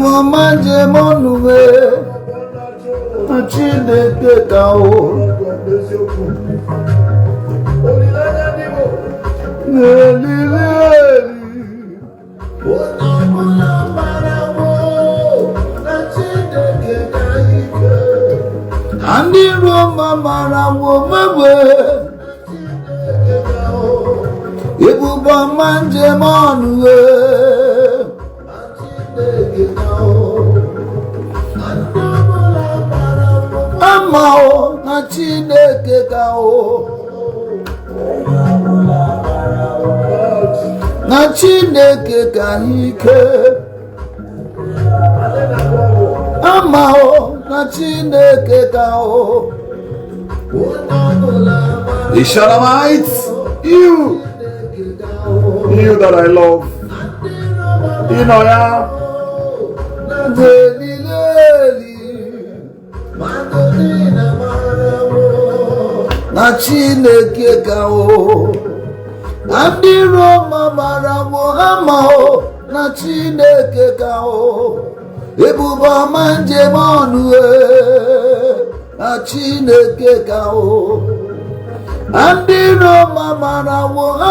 Ebube ọma njem ọnụ mee na Chineke ka o lelileli. Ndị Roma mara omegbe ebube ọma njem ọnụ ama o na Chineke ka o na Chineke ka ike ama o na Chineke ka o. The Shalamites, you that I love, you know ya. Lelileli na Chineke ka o na ndị Roma mara ama o na Chineke ka o ebube ọma njem ọnụ na Chineke ka o na ndị Roma mara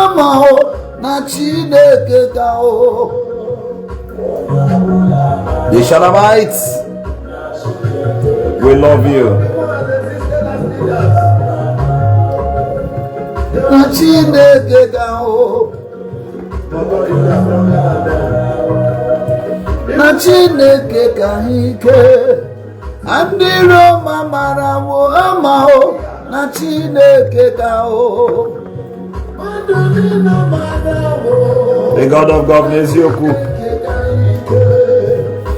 ama o na Chineke ka o. The Shalamites, we love you. Na Chineke ka o na Chineke ka ike ndị Roma mara ama o na Chineke ka o. The God of God n'eziokwu.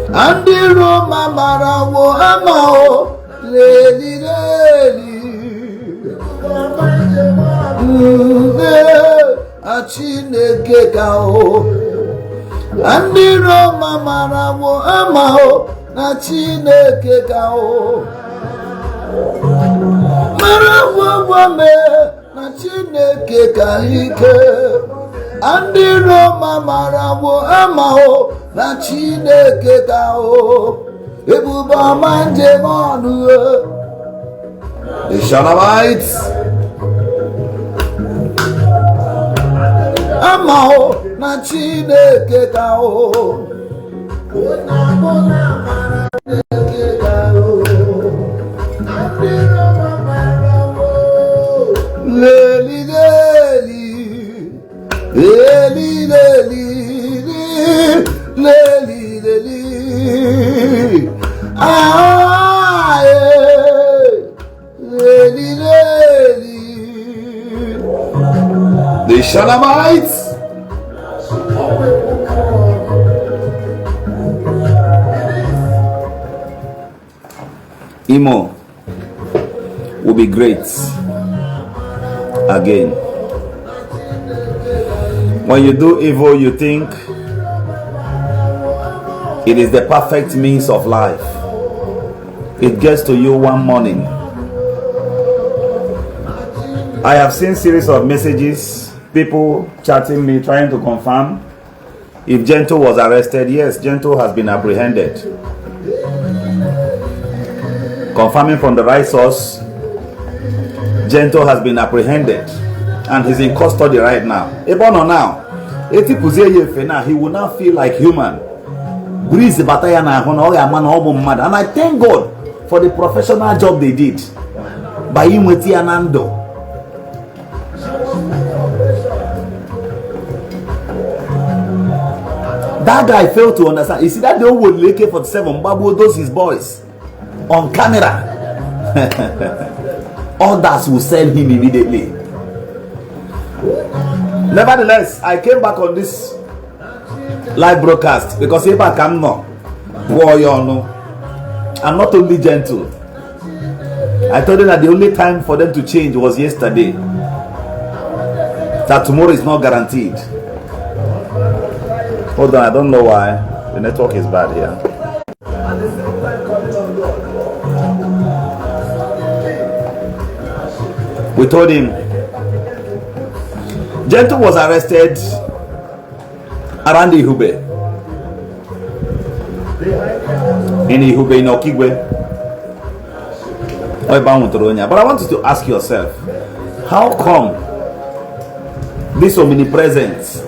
Ndị Roma mara ama o leli leli na Chineke ka o ndị Roma mara ama o na Chineke ka o mara gwagwa mee na Chineke ka ike ndị Roma mara ama o na Chineke ka o ebube ọma njem ọnụ. The Shalamites, ama o na Chineke ka o leli leli leli leli leli leli ah leli leli. The Shalamites, Imo will be great again. When you do evil, you think it is the perfect means of life. It gets to you one morning. I have seen series of messages, people chatting me, trying to confirm if Gentle was arrested. Yes, Gentle has been apprehended. Confirming from the right source, Gentle has been apprehended and he's in custody right now. Ebe ọ nọ now, etipụzie ya efe now, he will now feel like human. Breeze bata ya n'ahụ na ọ ga-ama na ọ bụ mmadụ. And I thank God for the professional job they did by inweta ya na ndụ. That guy failed to understand. You see that the old AK-47 gbagbuo those his boys on camera. Others will sell him immediately. Nevertheless, I came back on this live broadcast because ebe a ka m nọ bụọ ya ọnụ. I'm not only gentle. I told them that the only time for them to change was yesterday. That tomorrow is not guaranteed. Hold on, I don't know why. The network is bad here. We told him Gentle was arrested around Ihube. In Ihube, in Okigwe. Ebe a nwụtara onye a. But I want you to ask yourself, how come this omnipresent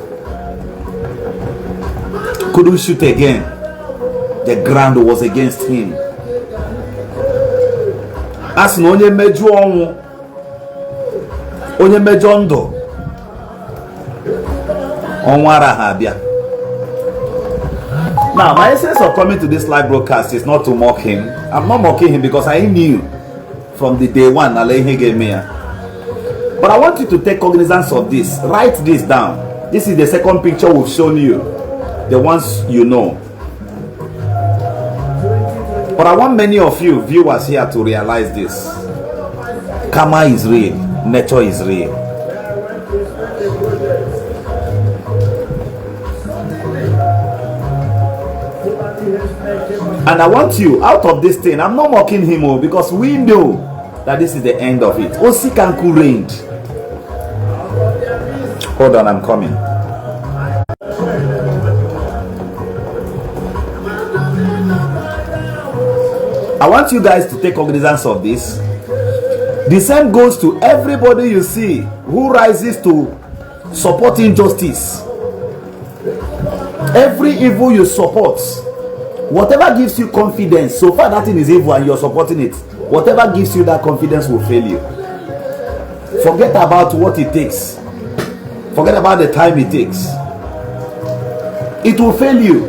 couldn't shoot again? The ground was against him. A sị na onye mejụọ ọnwụ, onye mejọ ndụ, ọnwụ ara ha abịa. Now, my essence of coming to this live broadcast is not to mock him. I'm not mocking him because I knew from the day one na ihe ga-eme ya. But I want you to take cognizance of this. Write this down. This is the second picture we've shown you, the ones you know. But I want many of you viewers here to realize this. Karma is real. Nature is real. And I want you out of this thing. I'm not mocking him, oh, because we know that this is the end of it. Osikanku reigned. Hold on, I'm coming. I want you guys to take cognizance of this. The same goes to everybody you see who rises to support injustice. Every evil you support, whatever gives you confidence, so far that thing is evil and you're supporting it, whatever gives you that confidence will fail you. Forget about what it takes. Forget about the time it takes. It will fail you.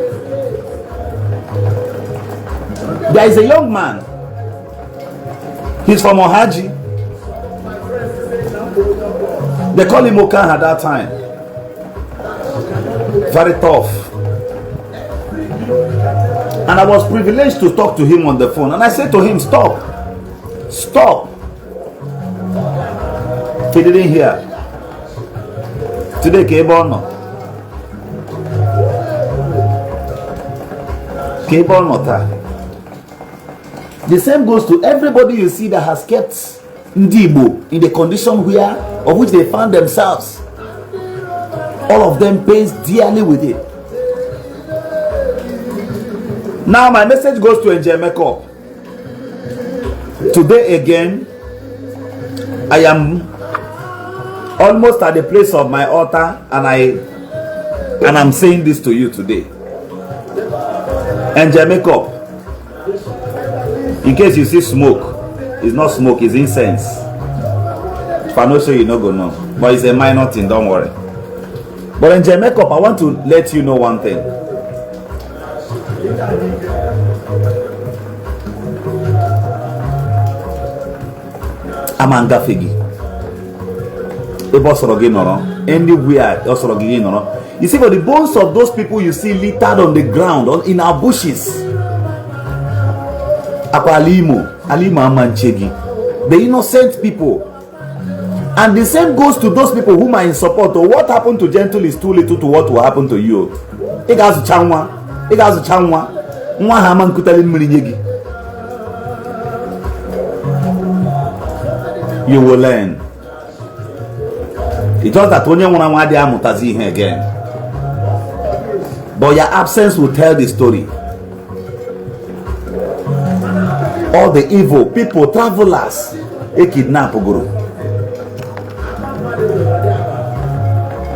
There is a young man. He's from Ohaji. They call him Okan at that time. Very tough. And I was privileged to talk to him on the phone. And I said to him, "Stop. Stop." He didn't hear. Today, ka ebe ọ nọ? Ka ebe ọ nọ taa? The same goes to everybody you see that has kept Ndị Igbo in the condition where of which they found themselves. All of them pays dearly with it. Now my message goes to Angel Makeup. Today again, I am almost at the place of my altar and I'm saying this to you today. Angel Makeup. In case you see smoke, it's not smoke, it's incense. If I no show you, no go know. But it's a minor thing, don't worry. But Angel Makeup, I want to let you know one thing. Ama ngafe gị ebe ọ sọrọ gị nọrọ, anywhere ọ sọrọ gị nọrọ. You see, for the bones of those people you see littered on the ground in our bushes, akwa ala Imo, ala Imo ama nche gị, the innocent people. And the same goes to those people whom are in support. What happened to Gentle is too little to what will happen to you. Ị ga-azụcha nwa, ị ga-azụcha nwa, nwa ha ama nkutali mmiri nye gị. You will learn. It's just that onye nwụrụ anwụ adịghị amụtazi ihe again. But your absence will tell the story. All the evil people, travelers, e kidnap goro.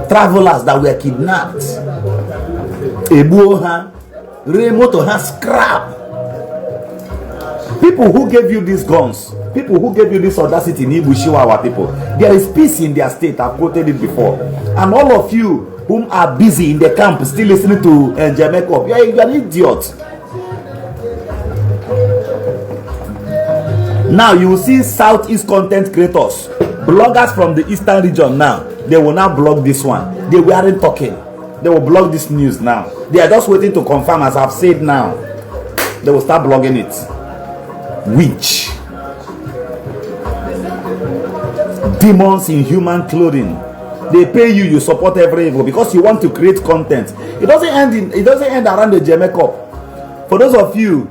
Travelers that were kidnapped. Egbuo ha, ree moto ha scrap. People who gave you these guns, people who gave you this audacity in Ibushiwa, our people, there is peace in their state. I've quoted it before. And all of you whom are busy in the camp still listening to Jamaica, you're an idiot. Now you will see Southeast content creators, bloggers from the Eastern region now. They will now blog this one. They weren't talking. They will blog this news now. They are just waiting to confirm, as I've said now. They will start blogging it. Witch. Demons in human clothing. They pay you, you support every evil because you want to create content. It doesn't end around the Jamaica. For those of you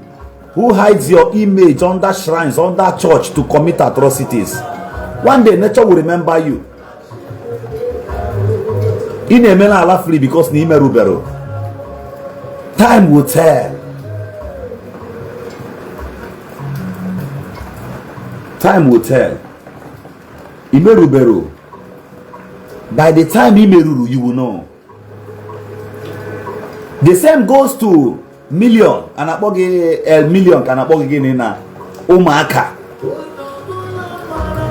who hides your image under shrines, under church to commit atrocities, one day nature will remember you. Ị na-eme na ala free because na imerubero. Time will tell. Time will tell. Imerubero. By the time imeruru, you will know. The same goes to Million. A na-akpọ gị El Million ka na-akpọ gị gịnị na ụmụaka.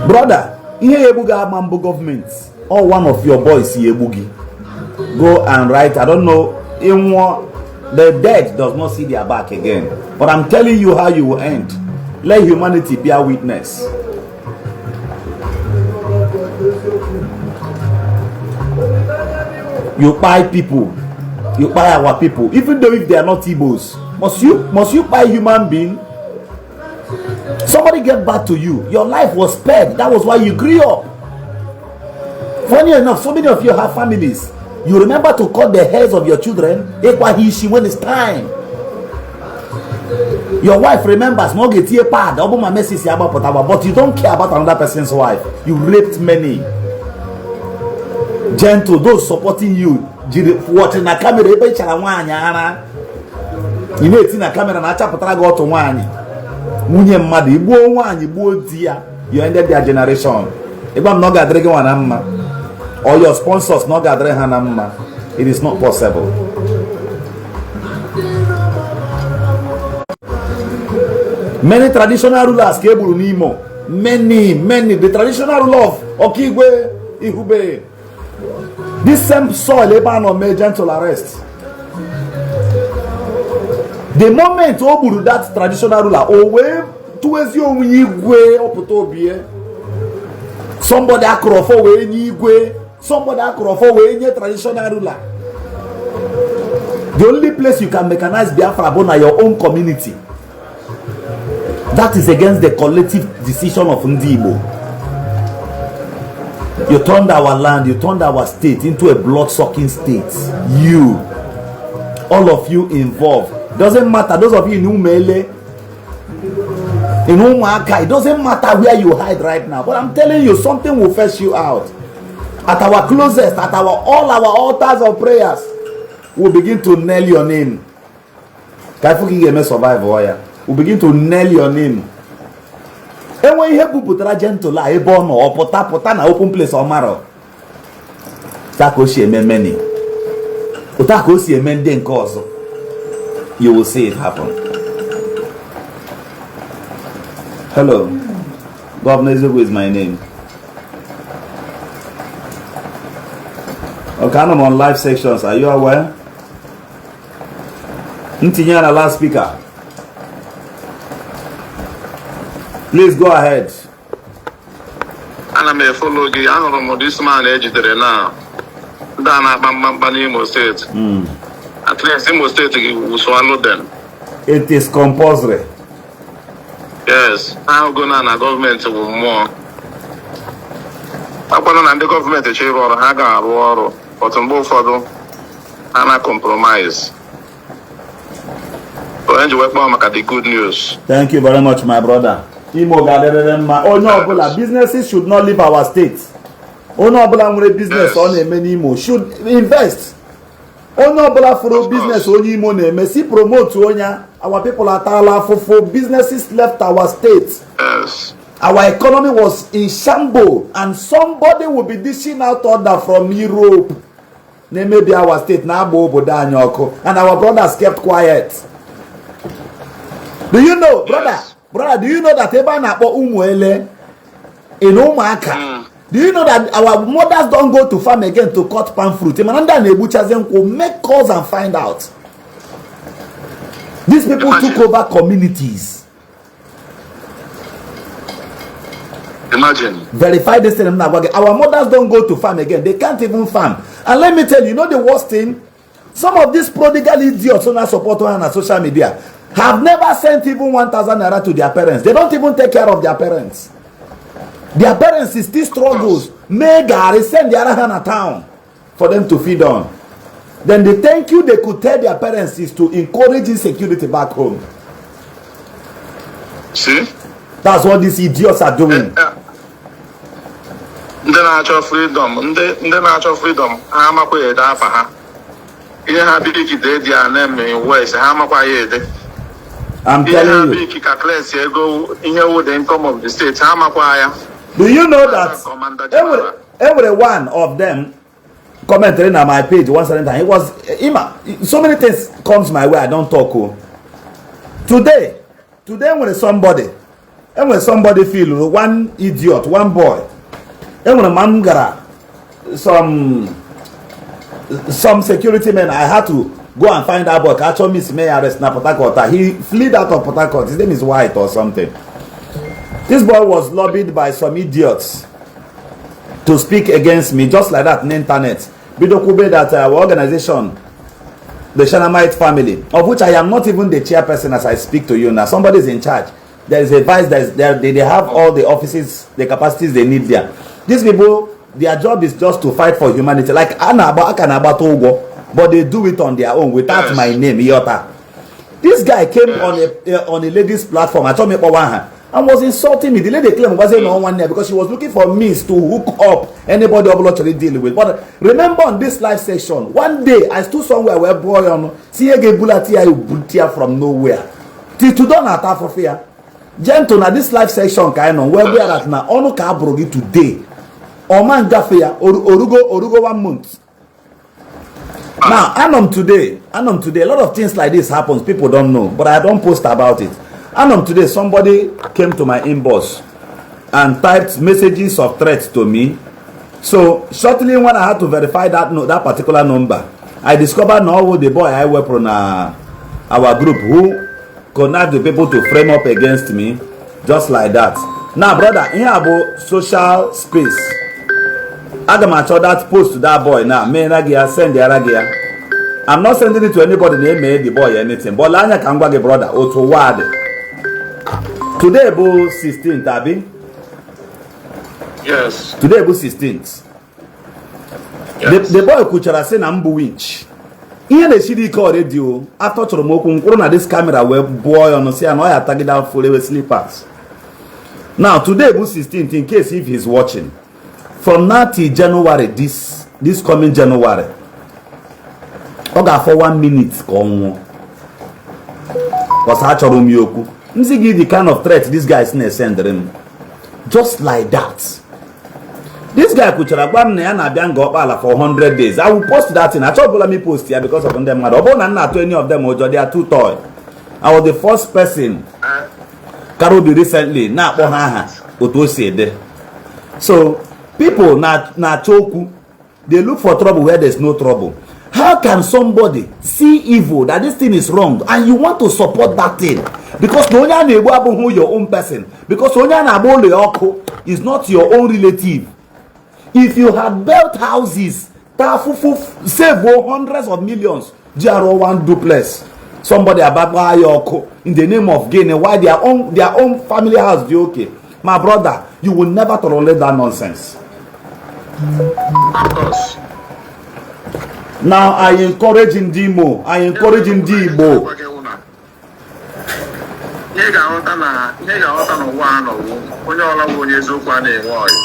Brother, ihe ya egbu gị ama mbụ gọọmenti or one of your boys ya egbu gị. Go and write, I don't know, ịnwụọ, the dead does not see their back again. But I'm telling you how you will end. Let humanity bear witness. You buy people, you buy our people, even though if they are not Igbos. Must you buy human being? Somebody get back to you. Your life was spared. That was why you grew up. Funny enough, so many of you have families. You remember to cut the hairs of your children when it's time. Your wife remembers na ọ ga-etinye pad ọ bụ ma menses ya agbapụtawa, but you don't care about another person's wife. You raped many. Gentle, those supporting you jiri watch na camera ebe ị chara nwaanyị ara, ị na-eti na camera na-achapụtara gị ọtụ nwaanyị nwunye mmadụ, igbuo nwaanyị, gbuo di ya. You ended their generation. Ịgwa m na ọ ga-adịrị gị nwa na mma or your sponsors na ọ ga-adịrị ha na mma? It is not possible. Many traditional rulers ka e gburu n'Imo. Many, many. The traditional ruler of Okigwe, Ihube, this same soil ebe a nọ mee Gentle arrest, the moment o gburu that traditional ruler, o wee tụwezi onwe ya igwe ọpụta obie. Somebody akụrụ ọfọ wee nye igwe, somebody akụrụ ọfọ wee nye traditional ruler. The only place you can mechanize Biafra bụ na your own community. That is against the collective decision of ndị Igbo. You turned our land, you turned our state into a blood-sucking state. You, all of you involved, doesn't matter. Those of you in Umele, in Umuaka, it doesn't matter where you hide right now. But I'm telling you, something will fetch you out. At our closest, at our all our altars of prayers, we'll begin to nail your name. Ka ifu ka ị ga-eme survive ọ ya. We'll begin to nail your name. Enwe ihe bupụtara Gentle a ebe ọ nọ, ọ pụta pụta na open place ọ marọ. Otu ka o si eme many. Otu ka o si eme ndị nke ọzọ. You will see it happen. Hello. Governor Ezekwe is my name. Okay, I'm on live sections. Are you aware? Ntinye na last speaker. Please go ahead. Ana m efollow gị. Ahụrụ m this man ejidere na ndị a na-akpa mkpamkpa n'Imo Steeti. At least Imo Steeti gị will swallow them. It is compulsory. Yes, ha ahụgo na gọọmenti bụ mmụọ akwanụ na ndị gọọmenti chọ ịrụ ọrụ ha ga-arụ ọrụ, but mgbe ụfọdụ ha na compromise. Onye ji wee kpọọ maka the good news. Thank you very much, my brother. Imo ga-adịrịrị mma. Onye ọbụla, businesses should not leave our state. Onye ọbụla nwere business ọ na-eme n'Imo should invest. Onye ọbụla fụrụ business onye Imo na-eme, si promote onye. Our people ataala afụfụ. Businesses left our state. Our economy was in shambles, and somebody will be dishing out order from Europe na-emebi our state, na-agba obodo anyị ọkụ, and our brothers kept quiet. Do you know, brother? Brother, do you know that ebe a na-akpọ Ụmụele in Ụmụaka, do you know that our mothers don't go to farm again to cut palm fruit? Mana ndị a na-egbuchazi nkwụ. Make calls and find out. These people took over communities. Imagine. Verify this thing m na-agwa gị. Our mothers don't go to farm again. They can't even farm. And let me tell you, you know the worst thing? Some of these prodigal idiots who now support ha na social media have never sent even 1000 naira to their parents. They don't even take care of their parents. Their parents is still struggles mee garri send their ha na town for them to feed on. Then the thank you they could tell their parents is to encourage insecurity back home. See? That's what these idiots are doing. Ndị na-achọ freedom, ndị na-achọ freedom, ha amakwa ede afa ha. Ihe ha bigide dị a na-eme west, ha amakwa ya ede. I'm Ihe ha telling you. bik calculate ego ihe wụ the income of the state, ha amakwa ya. Do you know that Commander enwere General. Enwere one of them commented na my page one certain time. He was ima so many things comes my way, I don't talk o. Today enwere somebody feel one idiot, one boy enwere ma m gara some security men. I had to go and find that boy ka achọ miss may arrest na Port Harcourt. He fled out of Port Harcourt. His name is White or something. This boy was lobbied by some idiots to speak against me just like that on internet, bido kwube that our organization, the Shanamite family, of which I am not even the chairperson as I speak to you now, somebody is in charge. There is a vice, there is there, they have all the offices, the capacities they need there. These people, their job is just to fight for humanity, like a na-agba aka na-agbata ụgwọ, but they do it on their own without my name, yota. This guy came on a lady's platform, achọ m ịkpọwa aha, and was insulting me. The lady claim gwazie na nwanne ya because she was looking for means to hook up anybody ọbụla chọrọ deal with. But remember, on this live section, one day I stood somewhere wee bụọ ya ọnụ si ihe ga-ebulata ya, ebulata ya from nowhere. Till today ọ na-ata afụfụ ya. Gentle, na this live section ka anyị nọ wee gwa ya that na ọnụ ka a bụrụ gị today, ọma ngafe ya orugo one month now. Anọ m today, a lot of things like this happens, people don't know, but I don't post about it. Anọ m today, somebody came to my inbox and typed messages of threats to me. So shortly, when I had to verify that, no, that particular number, I discovered na ọwụ the boy I wepụrụ na our group who connived the people to frame up against me just like that. Now, brother, ihe a bụ social space. Aga m achọ that post to that boy now, meera gị ya, send yara gị ya. I'm not sending it to anybody na-eme the boy anything, but lee anya ka m gwa gị, brother, otu ụwa dị. Today bụ 16th, abi? Yes. Today bụ 16th. Yes. The boy kwuchara sị na m bụ winch. Ihe na-esiri ike already o. After chọrọ m okwu mkpụrụ na this camera wee bụọ ya ọnụ sị ya na ọ ya atagide afọ ewe slippers. Now, today bụ 16th, in case if he's watching, from now till January, this coming January, ọ ga-afọ one minute ka ọ nwụọ, because achọrọ m ya okwu nzi gị. The kind of threat this guy na-esendịrị m just like that. This guy kwuchara gwa m na ya na-abịa Nga Ọkpala for 100 days. I will post that thing. Achọbụla m post ya because of ndị mmadụ. Ọ bụrụ na m na-atụ any of them ụjọ, they are too toy. I was the first person kara obi recently na-akpọ ha aha otu o si ede. So people na-achọ okwu. They look for trouble where there's no trouble. How can somebody see evil, that this thing is wrong, and you want to support that thing? Because na onye a na-egbu abụghị your own person, because onye a na-agba ụlọ ya ọkụ is not your own relative. If you had built houses, taa afụfụ, save hundreds of millions ji arụ one duplex, somebody agbagba ya ọkụ in the name of gain, while their own family house dị okay. My brother, you will never tolerate that nonsense. Of course. Now I encourage ndị Imo, I encourage ndị Igbo. Ihe ị ga-aghọta n'ụwa a nọwụ, onye ọla bụ onye eziokwu a na-enwe ọyị.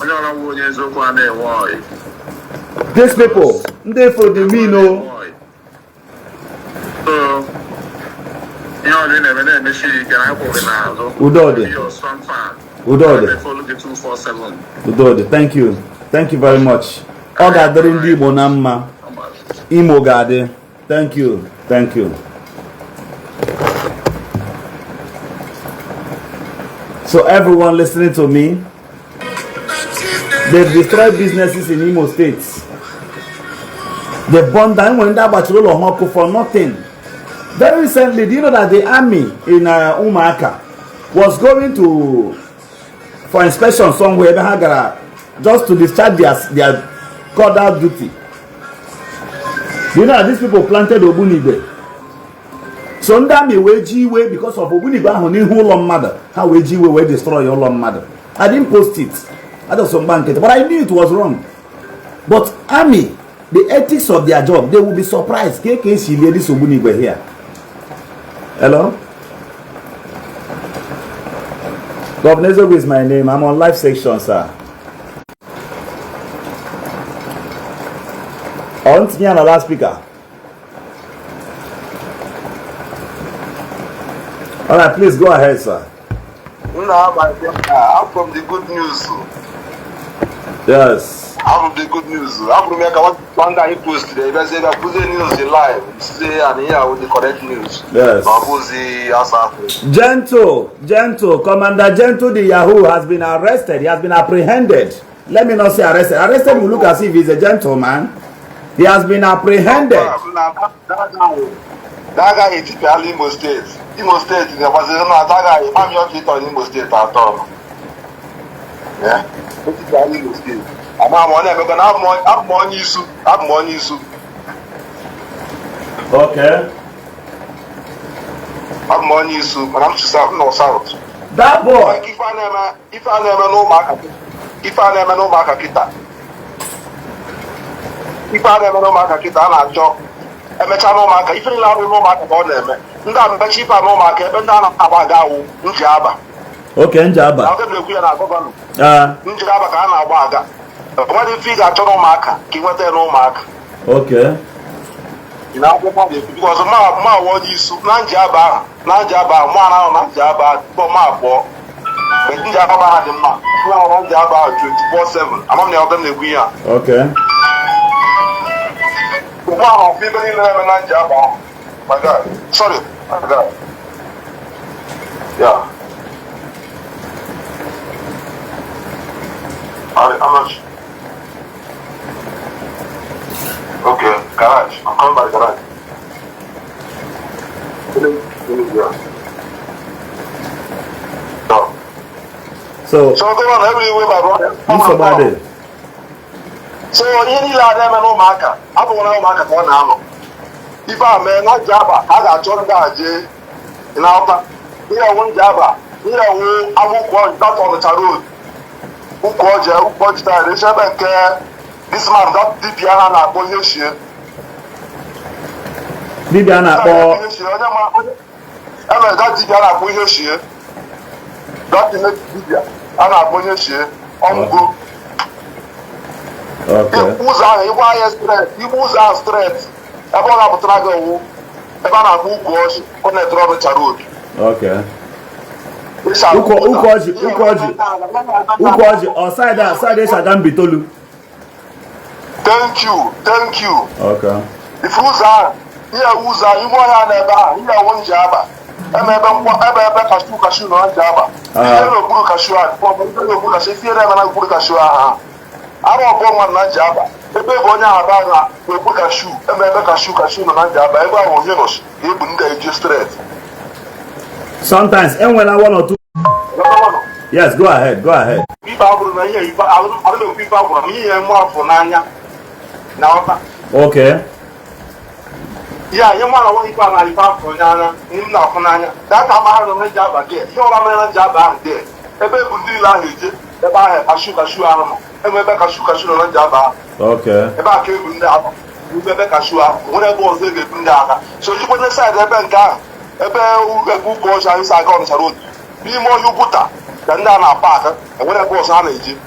Onye ọla bụ onye eziokwu a na-enwe ọyị. These people, ndị for the mean o. So ihe ọzọ ị na-eme na-emesi ike na akwụ gị n'azụ. Udo dị. Your strong fan. Udo dị. I follow gị 247. Udo dị. Thank you, thank you very much. Ọ ga-adịrị ndị Igbo na mma. Imo ga-adị. Thank you, thank you. So everyone listening to me, they've destroyed businesses in Imo State. They've burned down, nwere ndị agbachiri ụlọ ha ọkụ for nothing. Very recently, do you know that the army in Umuaka was going to for inspection somewhere, ebe ha gara just to discharge their called duty? Do you know that these people planted ogbunigwe? So ndị army wee ji iwe because of ogbunigwe ahụ n'ihu ụlọ mmadụ, ha wee ji iwe wee destroy ụlọ mmadụ. I didn't post it. I just mgba nkịtị, but I knew it was wrong. But army, the ethics of their job, they will be surprised ka esi lie this ogbunigwe here. Hello. Governor Ezogo is my name. I'm on live section, sir. Ọ ntinye ya na loudspeaker. All right, please go ahead, sir. Nna, my brother, I'm from the good news. Yes. I'm from the good news. I'm from here. One guy post today. He said, "Put the news live." Say, and here with the correct news. Yes. Gentle, Gentle, Commander Gentle the Yahoo has been arrested. He has been apprehended. Let me not say arrested. Arrested will look as if he's a gentleman. He has been apprehended. That guy is Imo State. Imo State is that guy. I'm not in Imo State at all. Yeah. Imo State. I'm on you. I'm on you. Okay. I'm on you, but I'm just out no south. That boy. If I never know Makita, if I never know Makita, I'm job. Emeka if you no market on them, no market, Njaba. Okay, Njaba. Njaba. What if you got no marker? No mark. Okay. Because ma what is Nanjaba, Nanjaba, Nanjaba, ma but Njaba had the ma Nanjaba 24/7. I'm on the other we are. Okay. Wow, people in Nanjaba. My God. Sorry, my God. Yeah. I'm not. Okay, garage. I'm coming by the garage. So go on everywhere, my brother. Somebody. So you need to no marker. I don't want to marker for now. If I may not jabba, I got John Gaje in Alta. Here one jabba. Here I will go that on the road. Who called you? Who called you? This man that DPR na akpọ ihe shie. Dibia na akpọ. Ebe that dibia na akpọ ihe shie. That dibia a na akpọ ihe shie. Ọmụgo. Okay. Ụzọ ahụ ịgba ahịa straight, igbu ụzọ ahụ straight. Ebe ọ na-apụtara gị owu. Ebe a na-akpọ ukwu ọjị, ọ na-etere ọrụ chara obi. Okay. Ukwu ọjị, ukwu ọjị. Ukwu ọjị, ọ side a, side Shagambitolu. Thank you, thank you. Okay. If ụzọ ihe ụzọ ihu ọhịa na ebe ahụ, ihe ọwụ Njaba. Ebe kashu kashu na Njaba. Ihe n'okpuru kashu ahụ, ihe n'okpuru kashu, ihe na n'okpuru kashu ahụ. Arụ ọbọ nwa na Njaba. Ebe bụ onye ahụ na n'okpuru kashu, ebe kashu kashu na Njaba, ebe ahụ onye nọ ebu ndị eje straight. Sometimes enwela one or two. Yes, go ahead, go ahead. Ibe abụrụ na ihe ibe abụrụ ibe abụrụ ihe mụ afọ n'anya. Okay. Yeah, you want to work on the farm for Nana, him not for Nana. That I'm out of the job again. You are a job out there. A baby would do like it. The buyer, a sugar shoe animal, and we back a sugar shoe on Java. Okay. About you, Rebecca Shua, whatever was the So you went inside the bank, a bell who goes inside on the road. Be more you put than down our park, and whatever was on it.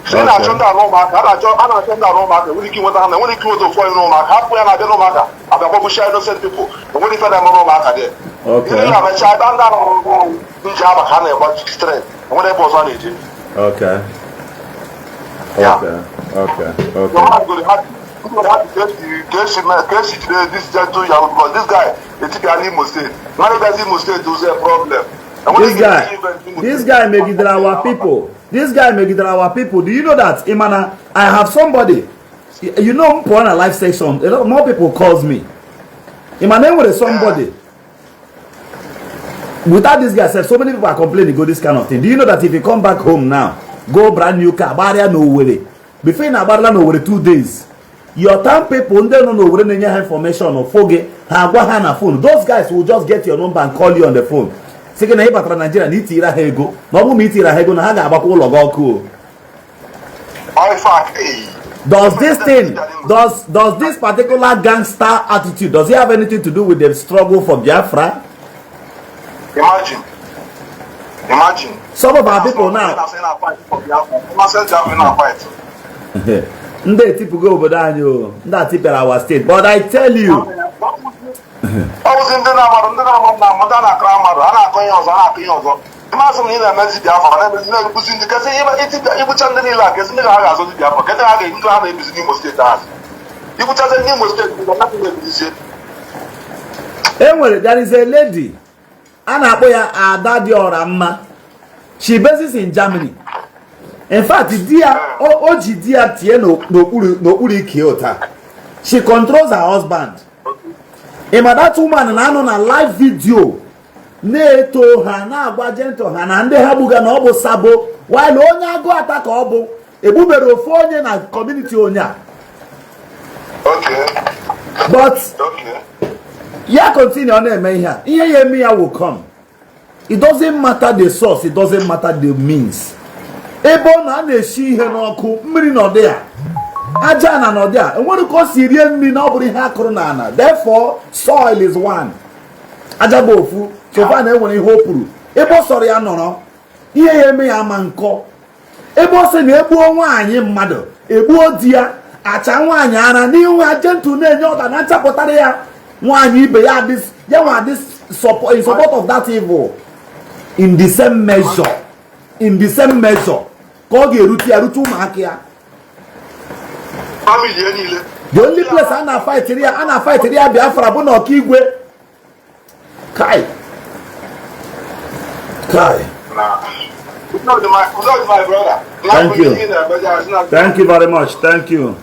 So I turned down no mark, I turned down no mark, we can when you close the phone no mark, halfway and I don't matter. I'm a share innocent people. And when you find them no mark there. Okay. I'm a child down Java can about straight. And whatever was on it. Okay. Yeah. Okay. Okay. This gentle Yahoo, because this guy, the typical Imo State. Not that Imo State is a problem. This guy may give our people. This guy may give our people. Do you know that, Imana? I have somebody. You know, on a live section, a lot more people calls me. Imana with somebody. Without this guy, so many people are complaining. Go this kind of thing. Do you know that if you come back home now, go brand new car, barrier no way. Before you na no way 2 days. Your town people, they don't know where they have information or forget. Phone. Those guys will just get your number and call you on the phone. Second, I batra Nigeria ni tira hego. No bu mi tira hego na ha ga agbakwa ụlọ gị ọkụ. Does this thing, does this particular gangster attitude, does it have anything to do with the struggle for Biafra? Imagine. Imagine. Some of our people now. Ndị etipugo obodo anyị o, ndị atipịara our state, but I tell you. Ọ Ọwụzi ndị na-amadụ ndị na-amadụ na ndị a na-akọrọ amadụ a na-akọ ihe ọzọ a na-akọ ihe ọzọ. Ịmasị m na ị na-emezi Biafra na-emezi na-ebuzi ndị kesị igbucha ndị niile a kesị ndị ha ga-azọzi Biafra kesị ha ga ndị ha na-ebizi n'Imo Steeti ahụ. Igbuchazi ndị Imo Steeti ga na-ebizizie. E nwere, there is a lady a na-akpọ ya Ada dị ọra mma. She bases in Germany. In fact, di ya o ji di ya tie n'okpuru ike ụta. She controls her husband. Ịma that woman na-anọ na live video na-eto ha, na-agwa Gentle ha na ndị ha gbuga na ọ bụ sabo, while onye agụ ata ka ọ bụ egbubere ofu onye na community onye a. But ya continue, ọ na-eme ihe a, ihe ya eme ya will come. It doesn't matter the source, it doesn't matter the means. Ebe ọ na a na-esi ihe n'ọkụ, mmiri nọdị ya, aja na nọdị a, enwere ka o si rie nri na ọ bụrụ ihe akụrụ na ana. Therefore, soil is one, aja bụ ofu. Sofa na enwere ihe o kwuru, ebe ọ sọrọ ya nọrọ, ihe ya eme ya ama nkọ. Ebe ọ sị na egbuo nwaanyị mmadụ, egbuo di ya, acha nwaanyị ara n'ihu ha, Gentle na-enye ọda na nchapụtara ya nwaanyị ibe ya dị ya nwa dị in support of that evil. In the same measure, in the same measure ka ọ ga-erute ya, rute ụmụaka ya. Family ya niile. The only place a na-fight ya, a na-fight ya Biafra bụ na Ọkaigwe. Kai kai. Na Udo, my brother. Thank you. Thank you very much. Thank you.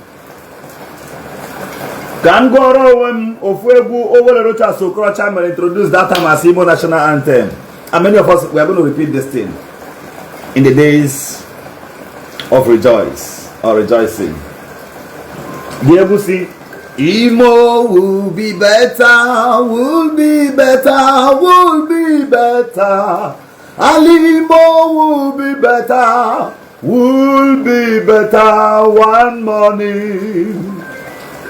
Ka m gụọrọ onwe m ofu egwu Owere Rochas Okorocha mere introduce that time as Igbo national anthem, and many of us, we are going to repeat this thing in the days of rejoice or rejoicing. The egwu si, "Imo will be better, will be better, will be better. Alimo will be better, will be better one morning.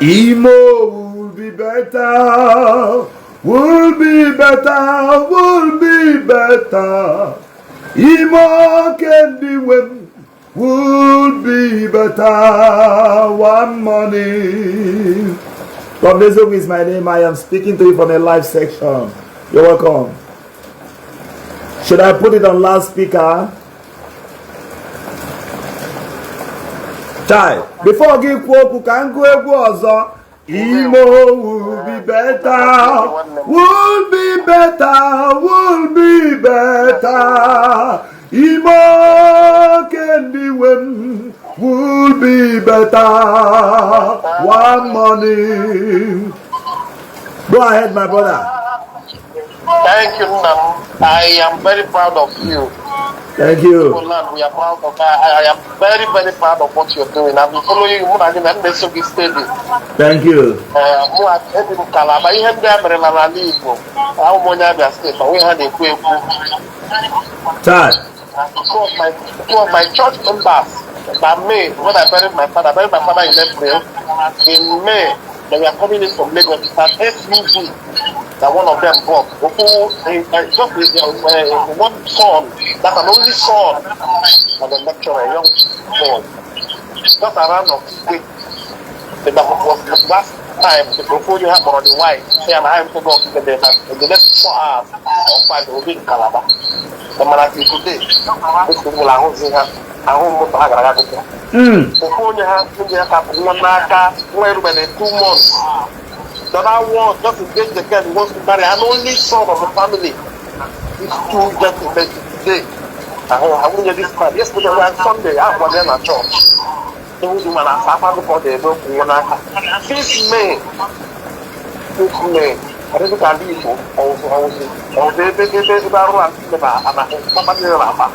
Imo will be better, will be better, will be better. Imo Kendiwem will be better one morning." Tombezo is my name. I am speaking to you from a live section. You're welcome. Should I put it on loudspeaker? Chai, before gị kwuo okwu, ka m gụọ egwu ọzọ. Imo will be better, will be better, will be better. Imo Kendiwem will be better one morning. Go ahead, my brother. Thank you, Nnam. I am very proud of you. Thank you. Land, we are proud of. I am very, very proud of what you're doing. I've been following you. Mụ na gị na m na-eso gị steady. Thank you. Mụ ebi m Kalaba, ihe ndị a mere n'ala Igbo. Ahụ m onye Abia Steeti, onwe ha na-ekwu ekwu. Chai. Two of my church members, by May, when I buried my father, I buried my father in April. In May, they were coming in from Lagos. It's an SUV that one of them bought. Who, just one son, that's an only son of the lecturer, a young boy. Just around of the was the last time the portfolio had on the wife, say, and I have to go to the next 4 hours or 5, they will be in Calabar. The man today, this people are ahụ ahụ moto ha gara aga akwụkwọ. Ofu onye ha nwunye ya kapụ nwa n'aka, nwa erubere 2 months. The other one just engage the girl he wants to marry, and only son of the family. These two gentlemen today, ahụ ha nwunye this man yesterday on Sunday, ahụ ya na church. Ewu dị mana asa akwa akụkọ dị ebe okwu nwa n'aka. Since May, since May, ọdịdị ka ndị Igbo ọwụzụ ọwụzụ ọwụzụ ebe ebe ebe arụ a na ana mkpakpa niile na-akpa.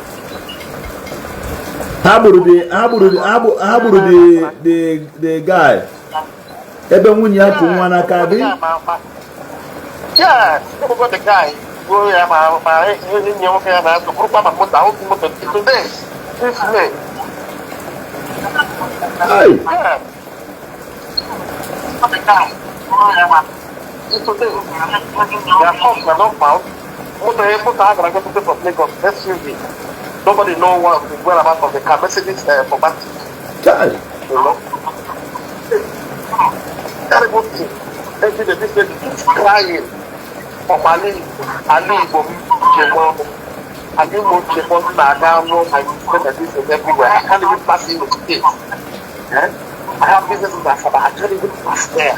Ha gburu the ha gburu the ha gburu the guy ebe nwunye ya kụ nwa n'aka bi. Yes, ebugo the guy gbuo ya ma enyi ya nwoke ya na-azụ bụrụkwa ma moto ahụ moto today, since May. Ai. Yes. The guy gbuo ya ma today their corpse were not found. Moto moto ha gara gote from Lagos, SUV. Nobody know what the whereabouts of the car. Mercedes Formatic. Chai. You know. Terrible thing. Every day this lady keeps crying. Ọkwa ala Igbo, ala Igbo m ji eme ọnụ. Ala Igbo m ji eme ọnụ na-aga rụọ my business everywhere. I can't even pass Imo State. Eh? I have businesses in Asaba. I can't even pass there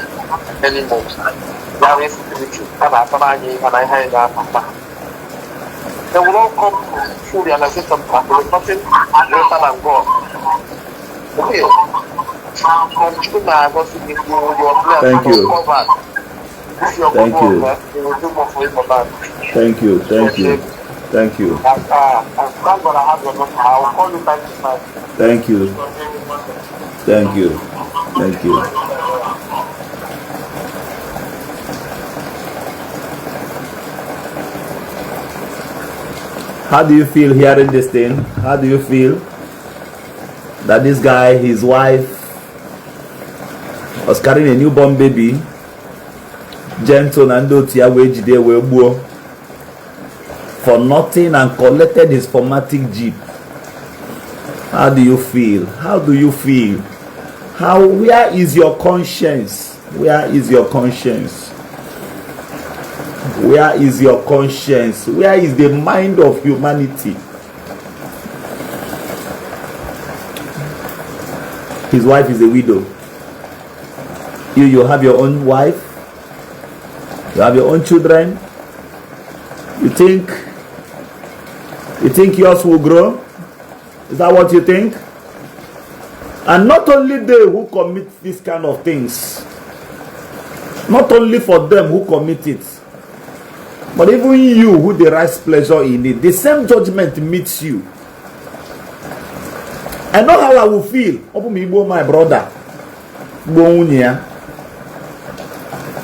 anymore. There is insecurity. A na-atara anyị ihe na ihe anyị na-akpa. They will all come to full realization that there is nothing greater than God. Okay. And Chukwu na-agọzi gị, you are blessed, Thank you are you. covered. This is your good Thank work, you. eh? You will do more for Igbo land. Thank you. Thank you. Thank you. And thank God I have your number. I will call you time to time. Thank you. Thank you. Thank you. How do you feel hearing this thing? How do you feel that this guy, his wife, was carrying a newborn baby? Gentle na ndị otu ya wee jide wee gbuo for nothing and collected his 4MATIC Jeep. How do you feel? How do you feel? How, where is your conscience? Where is your conscience? Where is your conscience? Where is the mind of humanity? His wife is a widow. You have your own wife. You have your own children. You think yours will grow? Is that what you think? And not only they who commit this kind of things, not only for them who commit it, but even you who derives pleasure in it, the same judgment meets you. I know how I will feel. Open me, my brother.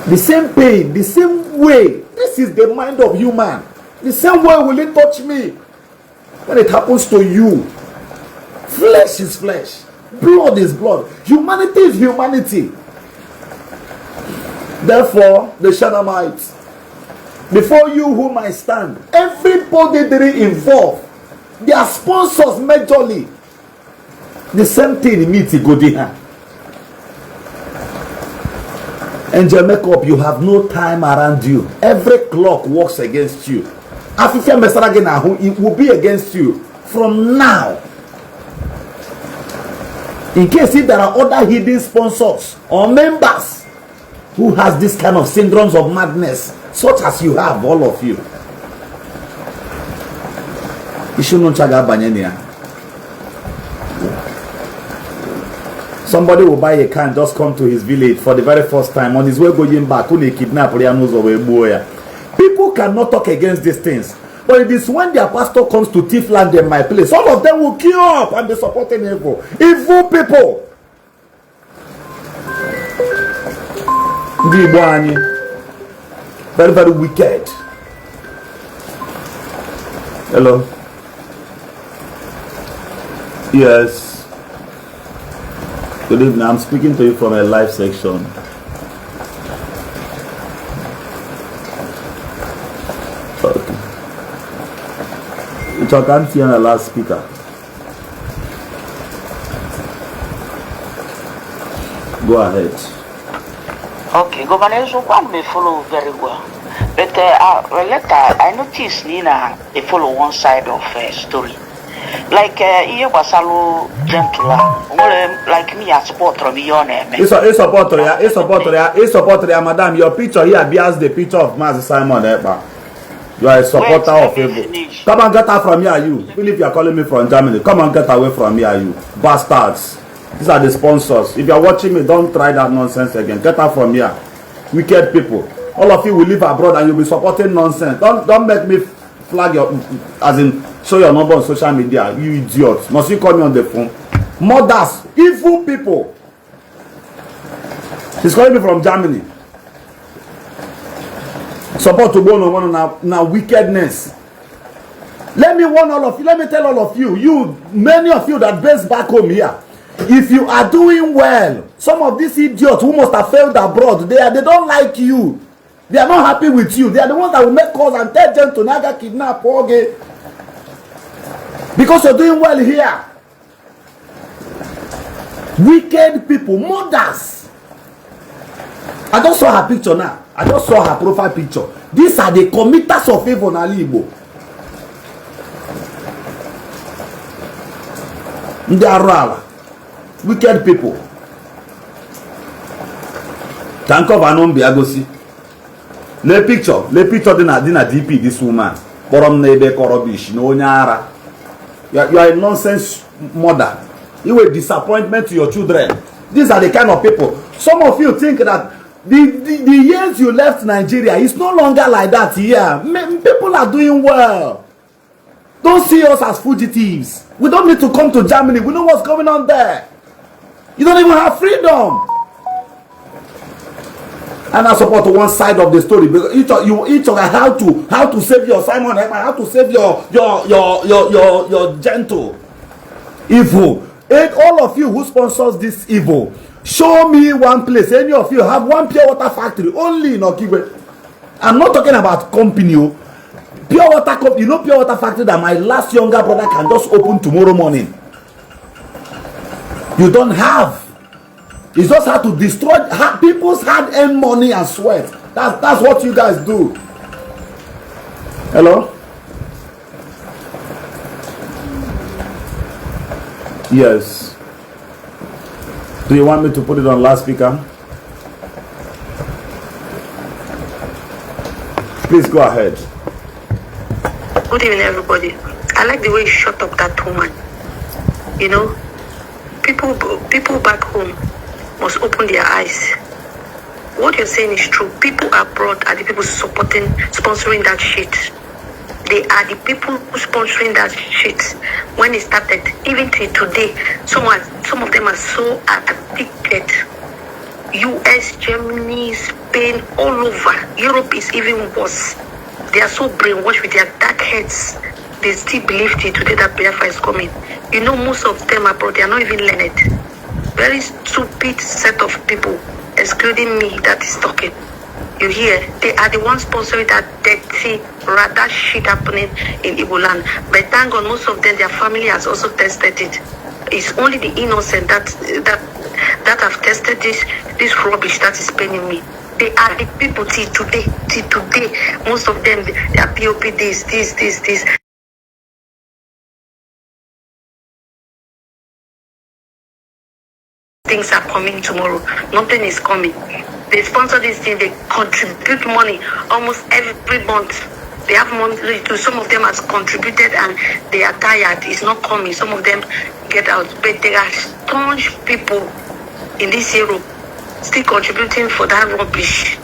The same pain, the same way. This is the mind of human. The same way will it touch me when it happens to you. Flesh is flesh. Blood is blood. Humanity is humanity. Therefore, the Shunammite, before you whom I stand, everybody that is involved, their sponsors majorly, the same thing meets Godiha. Angel Makeup, you have no time around you. Every clock works against you. Afifia mesara gị n'ahụ, it will be against you from now. In case if there are other hidden sponsors or members who has this kind of syndromes of madness, such as you have, all of you. Isi unu ncha ga-abanye na ya. Somebody will buy a car and just come to his village for the very first time. On his way going back, unu kidnap ya n'ụzọ wee gbuo ya. People cannot talk against these things. But it is when their pastor comes to thief land in my place, all of them will queue up and be supporting evil. Evil people. Ndị Igbo anyị, very, very wicked. Hello. Yes. Good evening. I'm speaking to you from a live section. Okay. I can't hear the last speaker. Go ahead. Okay, Governor Eziokwu, may follow very well. But later, I noticed Nina, they follow one side of story. Like, ihe gbasalụ Gentle, like me, I support from ihe ọ na-eme. It's support ya, madam. Your picture here bears the picture of Mazi Simon Ekpa. You are a supporter Wait, of let me evil. finish. Come and get out from here, you. Even if you are calling me from Germany, come and get away from here, you bastards. These are the sponsors. If you are watching me, don't try that nonsense again. Get out from here. Wicked people. All of you will live abroad and you'll be supporting nonsense. Don't make me flag your, as in, show your number on social media. You idiots. Must you call me on the phone? Mothers, evil people. She's calling me from Germany. Support to go on one now wickedness. Let me warn all of you. Let me tell all of you, you many of you that base back home here, if you are doing well, some of these idiots who must have failed abroad, they don't like you. They are not happy with you. They are the ones that will make calls and tell them to naga kidnap okay. Because you're doing well here. Wicked people, mothers. I just saw her picture now. I just saw her profile picture. These are the committers of evil n'ala Igbo. Ndị arụ ala, wicked people. Ka nkọva anụ mbịa gosi. Lee picture, lee picture dị na DP this woman. Kpọrọ m n'ebe kọ rubbish na onye ara. You are a nonsense mother. You a disappointment to your children. These are the kind of people. Some of you think that the years you left Nigeria, it's no longer like that here. People are doing well. Don't see us as fugitives. We don't need to come to Germany. We know what's going on there. You don't even have freedom. And I support one side of the story because each of you, each of how to save your Simon Ekpa, how to save your gentle evil. And all of you who sponsors this evil, show me one place. Any of you have one pure water factory only in Okigwe. I'm not talking about company. Oh. Pure water company, pure water factory that my last younger brother can just open tomorrow morning. You don't have. It's just how to destroy people's hard-earned money and sweat. That's what you guys do. Hello? Yes. Do you want me to put it on loudspeaker? Please go ahead. Good evening, everybody. I like the way you shut up that woman. People back home must open their eyes. What you're saying is true. People abroad are the people supporting, sponsoring that shit. They are the people sponsoring that shit. When it started, even till today, some of them are so addicted. US, Germany, Spain, all over. Europe is even worse. They are so brainwashed with their dark heads. They still believe till today that Biafra is coming. Most of them abroad, they are not even learned. Very stupid set of people, excluding me, that is talking. You hear? They are the ones sponsoring that dirty, rather shit happening in Igbo land. But thank God, most of them, their family has also tested it. It's only the innocent that have tested this rubbish that is paining me. They are the people till today. Most of them, they are POP this, this, this, this. Things are coming tomorrow. Nothing is coming. They sponsor this thing, they contribute money almost every month. They have monthly to some of them has contributed and they are tired. It's not coming. Some of them get out. But there are staunch people in this Europe still contributing for that rubbish.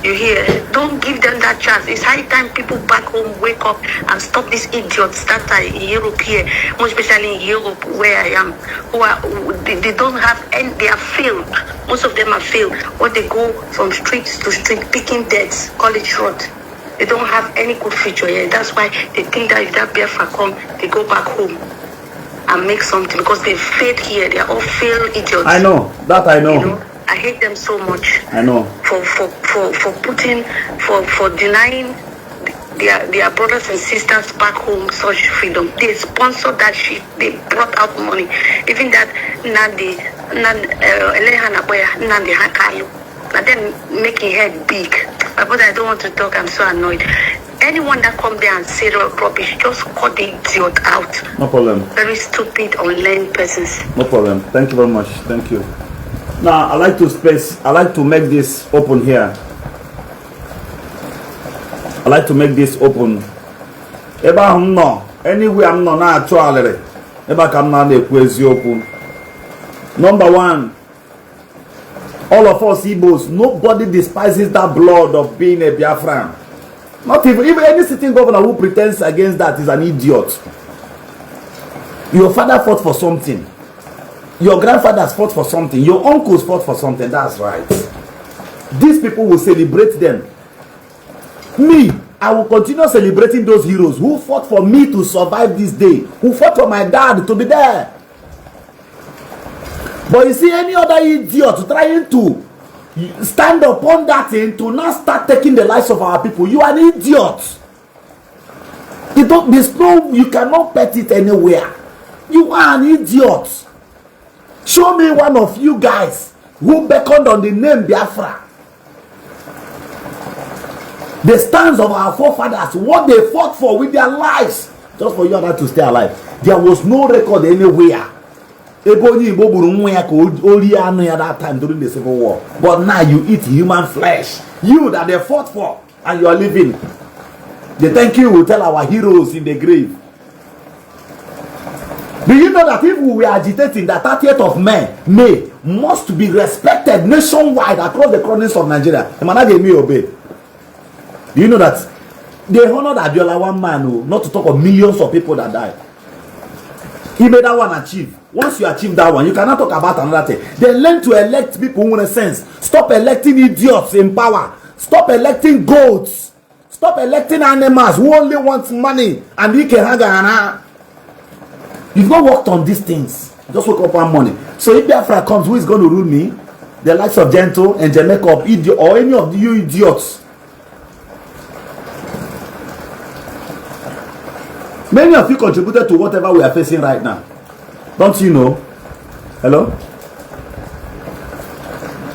You hear? Don't give them that chance. It's high time people back home wake up and stop these idiots that are in Europe here, more especially in Europe where I am, who are they don't have any, they are failed. Most of them are failed. When they go from street to street picking debts, college road. They don't have any good future here. That's why they think that if that Biafra come, they go back home and make something because they failed here. They are all failed idiots. I know. That I know. You know, I hate them so much. I know. For putting for denying their brothers and sisters back home such freedom. They sponsored that shit. They brought out money. Even that Nandi Nandi Elehana Boya Nnamdi Kanu. And then making head big. My brother, I don't want to talk. I'm so annoyed. Anyone that come there and say rubbish, just cut the idiot out. No problem. Very stupid, unlearned persons. No problem. Thank you very much. Thank you. Now, I like to make this open here. I like to make this open. Ebe ahụ m nọ, anywhere m nọ na-achụ alịrị, ebe a ka m na-ekwu eziokwu. Number one, all of us Igbos, nobody despises that blood of being a Biafran. Not even any sitting governor who pretends against that is an idiot. Your father fought for something. Your grandfathers fought for something. Your uncles fought for something. That's right. These people will celebrate them. Me, I will continue celebrating those heroes who fought for me to survive this day, who fought for my dad to be there. But you see, any other idiot trying to stand upon that thing to now start taking the lives of our people, you are an idiot. You don't, there's no, you cannot pet it anywhere. You are an idiot. Show me one of you guys who beckoned on the name Biafra. The stands of our forefathers, what they fought for with their lives, just for you and I to stay alive. There was no record anywhere. Ebe onye Igbo gburu nwa ya ka o rie anụ ya that time during the Civil War. But now you eat human flesh. You that they fought for and you are living. The thank you will tell our heroes in the grave. Do you know that if we were agitating that 30th of May must be respected nationwide across the corners of Nigeria? Obey. Do you know that they honored Abiola, one man, oh, not to talk of millions of people that died? He made that one achieve. Once you achieve that one, you cannot talk about another thing. They learn to elect people who want sense. Stop electing idiots in power. Stop electing goats. Stop electing animals who only want money and he can hang and You've not worked on these things. Just wake up one morning. So if Biafra comes, who is going to rule me? The likes of Gentle and Jamaica, idiot, or any of you idiots. Many of you contributed to whatever we are facing right now. Don't you know? Hello?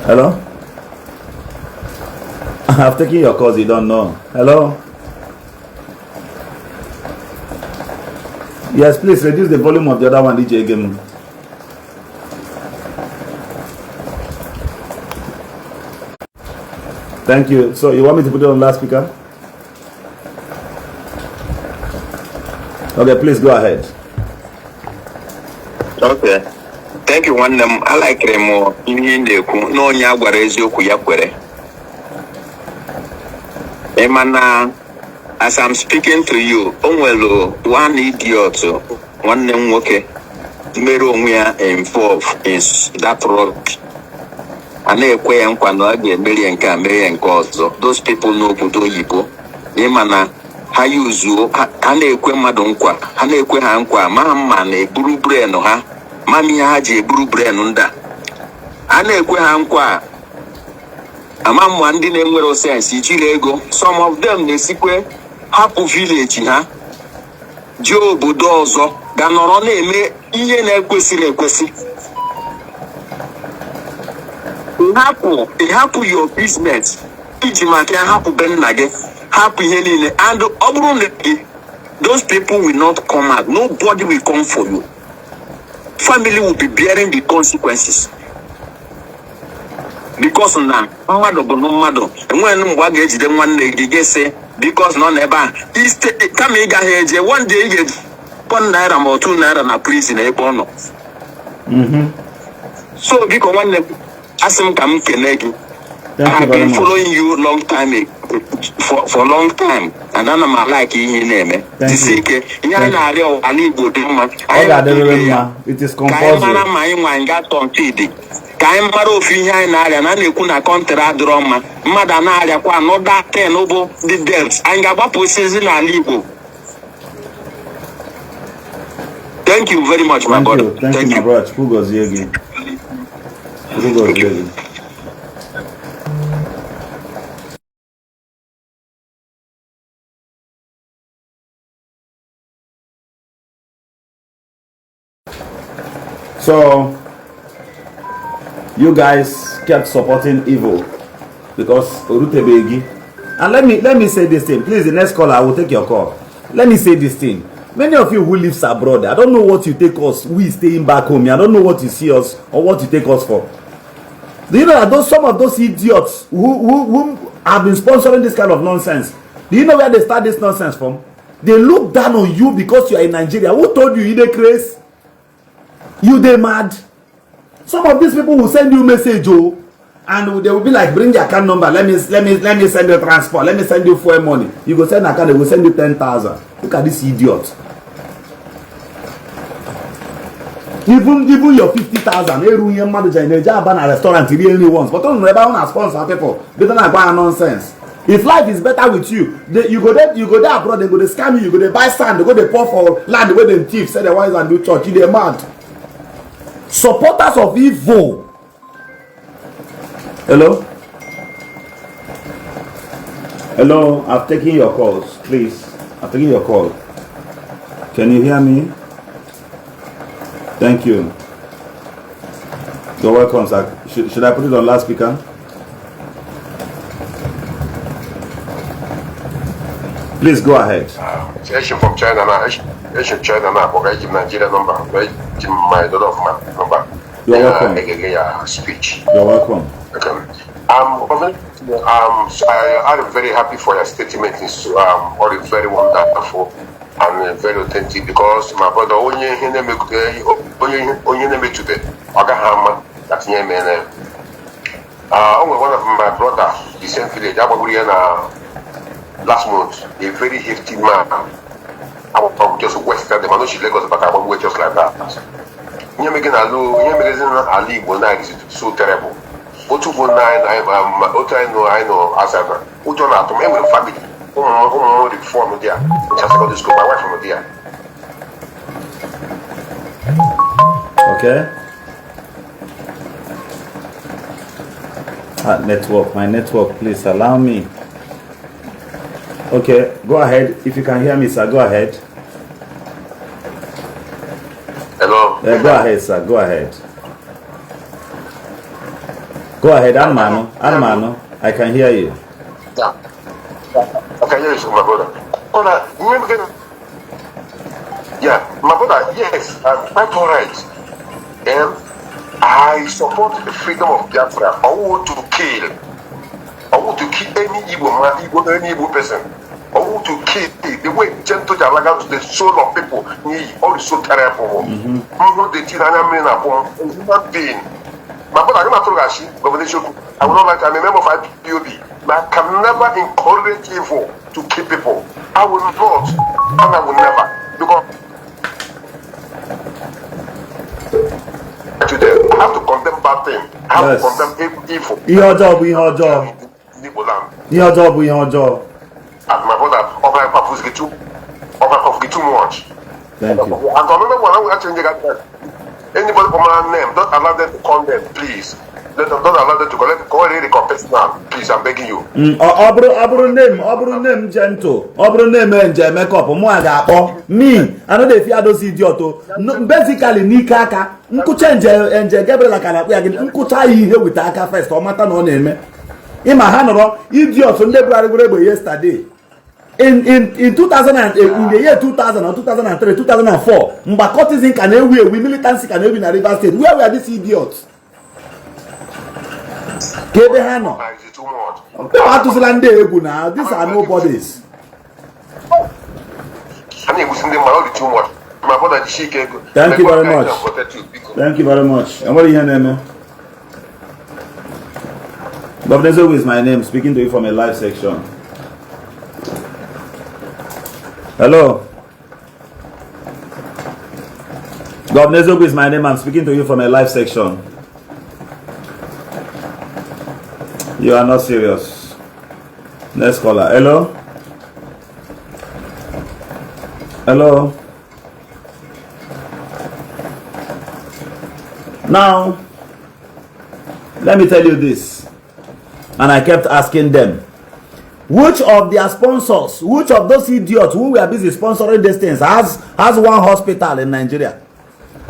Hello? I've taken your calls, you don't know. Hello? Yes, please reduce the volume of the other one, DJ Game. Thank you. So you want me to put it on loudspeaker? Okay, please go ahead. Okay. Thank you, nwanne m. Alikere m ihe ị na-ekwu na onye a gwara eziokwu ya kwere. Ị ma na as I'm speaking to you, o nwere one idiot nwanne m nwoke mere onwe ya involve in that rubbish. A na-ekwe ya nkwa na ọ ga-emeri ya nke a mere ya nke ọzọ. Those people n'obodo oyibo, ịma na ha yuzuo ha na-ekwe mmadụ nkwa, ha na-ekwe ha nkwa ma mma na-eburu brain ha, ma ihe ha ji eburu brain ndị a. A na-ekwe ha nkwa ama mma ndị na-enwero sense jiri ego. Some of them na-esikwe hapụ village ha jee obodo ọzọ ga nọrọ na-eme ihe na-ekwesịrị ekwesị. Hapụ your business iji maka ya hapụ be nna gị, hapụ ihe niile. And ọ bụrụ na gị, those people will not come out. Nobody will come for you. Family will be bearing the consequences. Because na mmadụ bụ na mmadụ, enweghị mgbe a ga-ejide nwanne gị ga-ese because nọ n'ebe a kama ị gaghị eje one day ị ga-eji ₦1 ma ọ ₦2 na prison ebe ọ nọ. So biko nwanne m, asị m ka m kene gị. I have been following you long time for long time, and ana m like ihe ị na-eme. Jisi ike, ihe anyị na-arịọ ala Igbo dị mma. Ọ ga-adịrịrị mma. It is compulsory. Ka anyị mara ma anyị nwa anyị ga-atọ nke ka anyị mara ofu ihe anyị na-arịa na na-ekwu na kọntrị adịrọ mma, mmadụ a na-arịakwa anọda ten bụ the debt. Anyị ga-agbapụ osisi n'ala Igbo. Thank you very much, my brother. Thank you, my brother. Chukwu gozie gị. Chukwu gozie gị. So you guys kept supporting evil because Orutebegi. And let me say this thing. Please, the next caller, I will take your call. Let me say this thing. Many of you who lives abroad, I don't know what you take us. We staying back home. I don't know what you see us or what you take us for. Do you know that some of those idiots who have been sponsoring this kind of nonsense? Do you know where they start this nonsense from? They look down on you because you are in Nigeria. Who told you you dey craze? You dey mad? Some of these people will send you message, oh, and they will be like, bring your account number. Let me send you transport. Let me send you fuel money. You go send account, they will send you 10,000. Look at this idiot. Even your 50,000, eru manager in a restaurant really once. But don't remember when sponsor people. They don't buy nonsense. If life is better with you, you go there abroad, they go to scam you, you go to buy sand, they go to pour for land where them thief, say the wise and do church. They mad. Supporters of evil. Hello? Hello, I've taken your calls, please. I've taken your call. Can you hear me? Thank you. You're welcome, sir. Should I put it on loudspeaker? Please go ahead. Eshi from China now. Eshi China now. But I give Nigeria number. I give my daughter of my number. You're welcome. Speech. You're welcome. Okay. I am very happy for your statement. It's all very wonderful and very authentic because my brother onye today. Agahama that's name. Only one of my brother, the same village, last month, a very hefty man. I was from just West the man Lagos, but I was just like that. Ali is so terrible. I know as I family. My wife from there. Okay. Network, my network, please allow me. Okay, go ahead. If you can hear me, sir, go ahead. Hello. Go ahead, sir. Go ahead. Go ahead, Armano. I can hear you. Yeah. I can hear you, my brother. Yeah, my brother, yes, I'm quite all right. And I support the freedom of Biafra. I want to kill. I want to kill any Igbo man, any Igbo person. I want to kill the way Gentle Jalaga to the soul of people. All is so terrible. Human being. My brother, I'm not I will not like. I'm a member of IPOB. I can never encourage evil to kill people. I will not, and I will never, because today I have to condemn bad thing. I have to condemn evil. And my brother, too much. Thank you. And another one, I will actually get that. Anybody from my name, don't allow them to condemn, please. Don't allow them to collect. Go ahead and confess now, please. I'm begging you. Obru name Gentle. Obru name nje makeup. Mo aga akpo me. I no dey fear those idiot o. Basically n'ike aka. Nkucha nje Gabriel ka na akpo ya gini. Nkucha ihe with aka first. O mata na ọ na-eme. Ima ha nọrọ idiot ndị buru egbe yesterday. In 2008, in the year 2000 or 2003, 2004, mgbe cultism ka na-ewu ewu, militancy ka na-ewu na Rivers State. Where were these idiots? Kebe ha nọ. Atụsịla ndị egwu na these are nobodies. Thank you very much. Thank you very much. And what are you name? Governor Zogu is my name, speaking to you from a live section. Hello. Governor Zogu is my name. I'm speaking to you from a live section. You are not serious. Next caller. Hello? Hello? Now, let me tell you this. And I kept asking them, which of their sponsors, which of those idiots who were busy sponsoring these things has one hospital in Nigeria?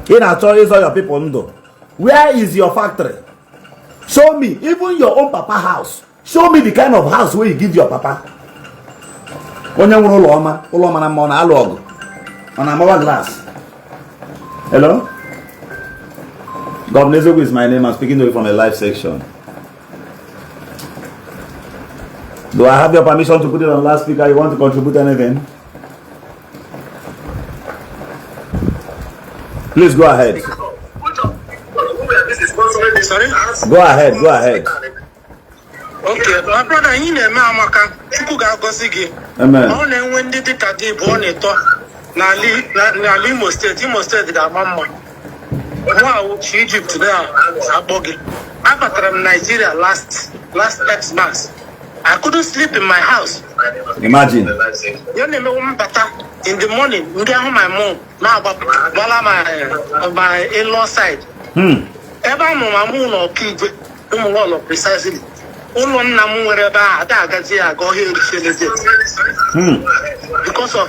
In our choice, all your people. Where is your factory? Show me, even your own papa house. Show me the kind of house where you give your papa. Onye nwere ụlọ ọma, ụlọ ọma na mma ọ na-alụ ọgụ. Ọ na-amawa glass. Hello? Governor Ezeoku is my name. I'm speaking to you from a live section. Do I have your permission to put it on loudspeaker? You want to contribute anything? Please go ahead. Sorry? Go ahead, go ahead. Okay, my brother, you know, Amaka, Chukwu ga-agọzi gị. Amen. Ọ na-enwe ndị dịka gị bụ ọ na-eto n'ala Imo State, Imo State ga-ama mma. Nwa chi Egypt na-akpọ gị. Abatara m Nigeria last Xmas. I couldn't sleep in my house. Imagine. Ya na-emewe mbata in the morning, ndị ahụ my mom na-agbapụ my in-law side. Ebe a mụrụ amụ ụlọ ọkaigwe ụmụ ụlọ precisely ụlọ nna m nwere ebe a ada agazi aga ọhịa erichieleze because of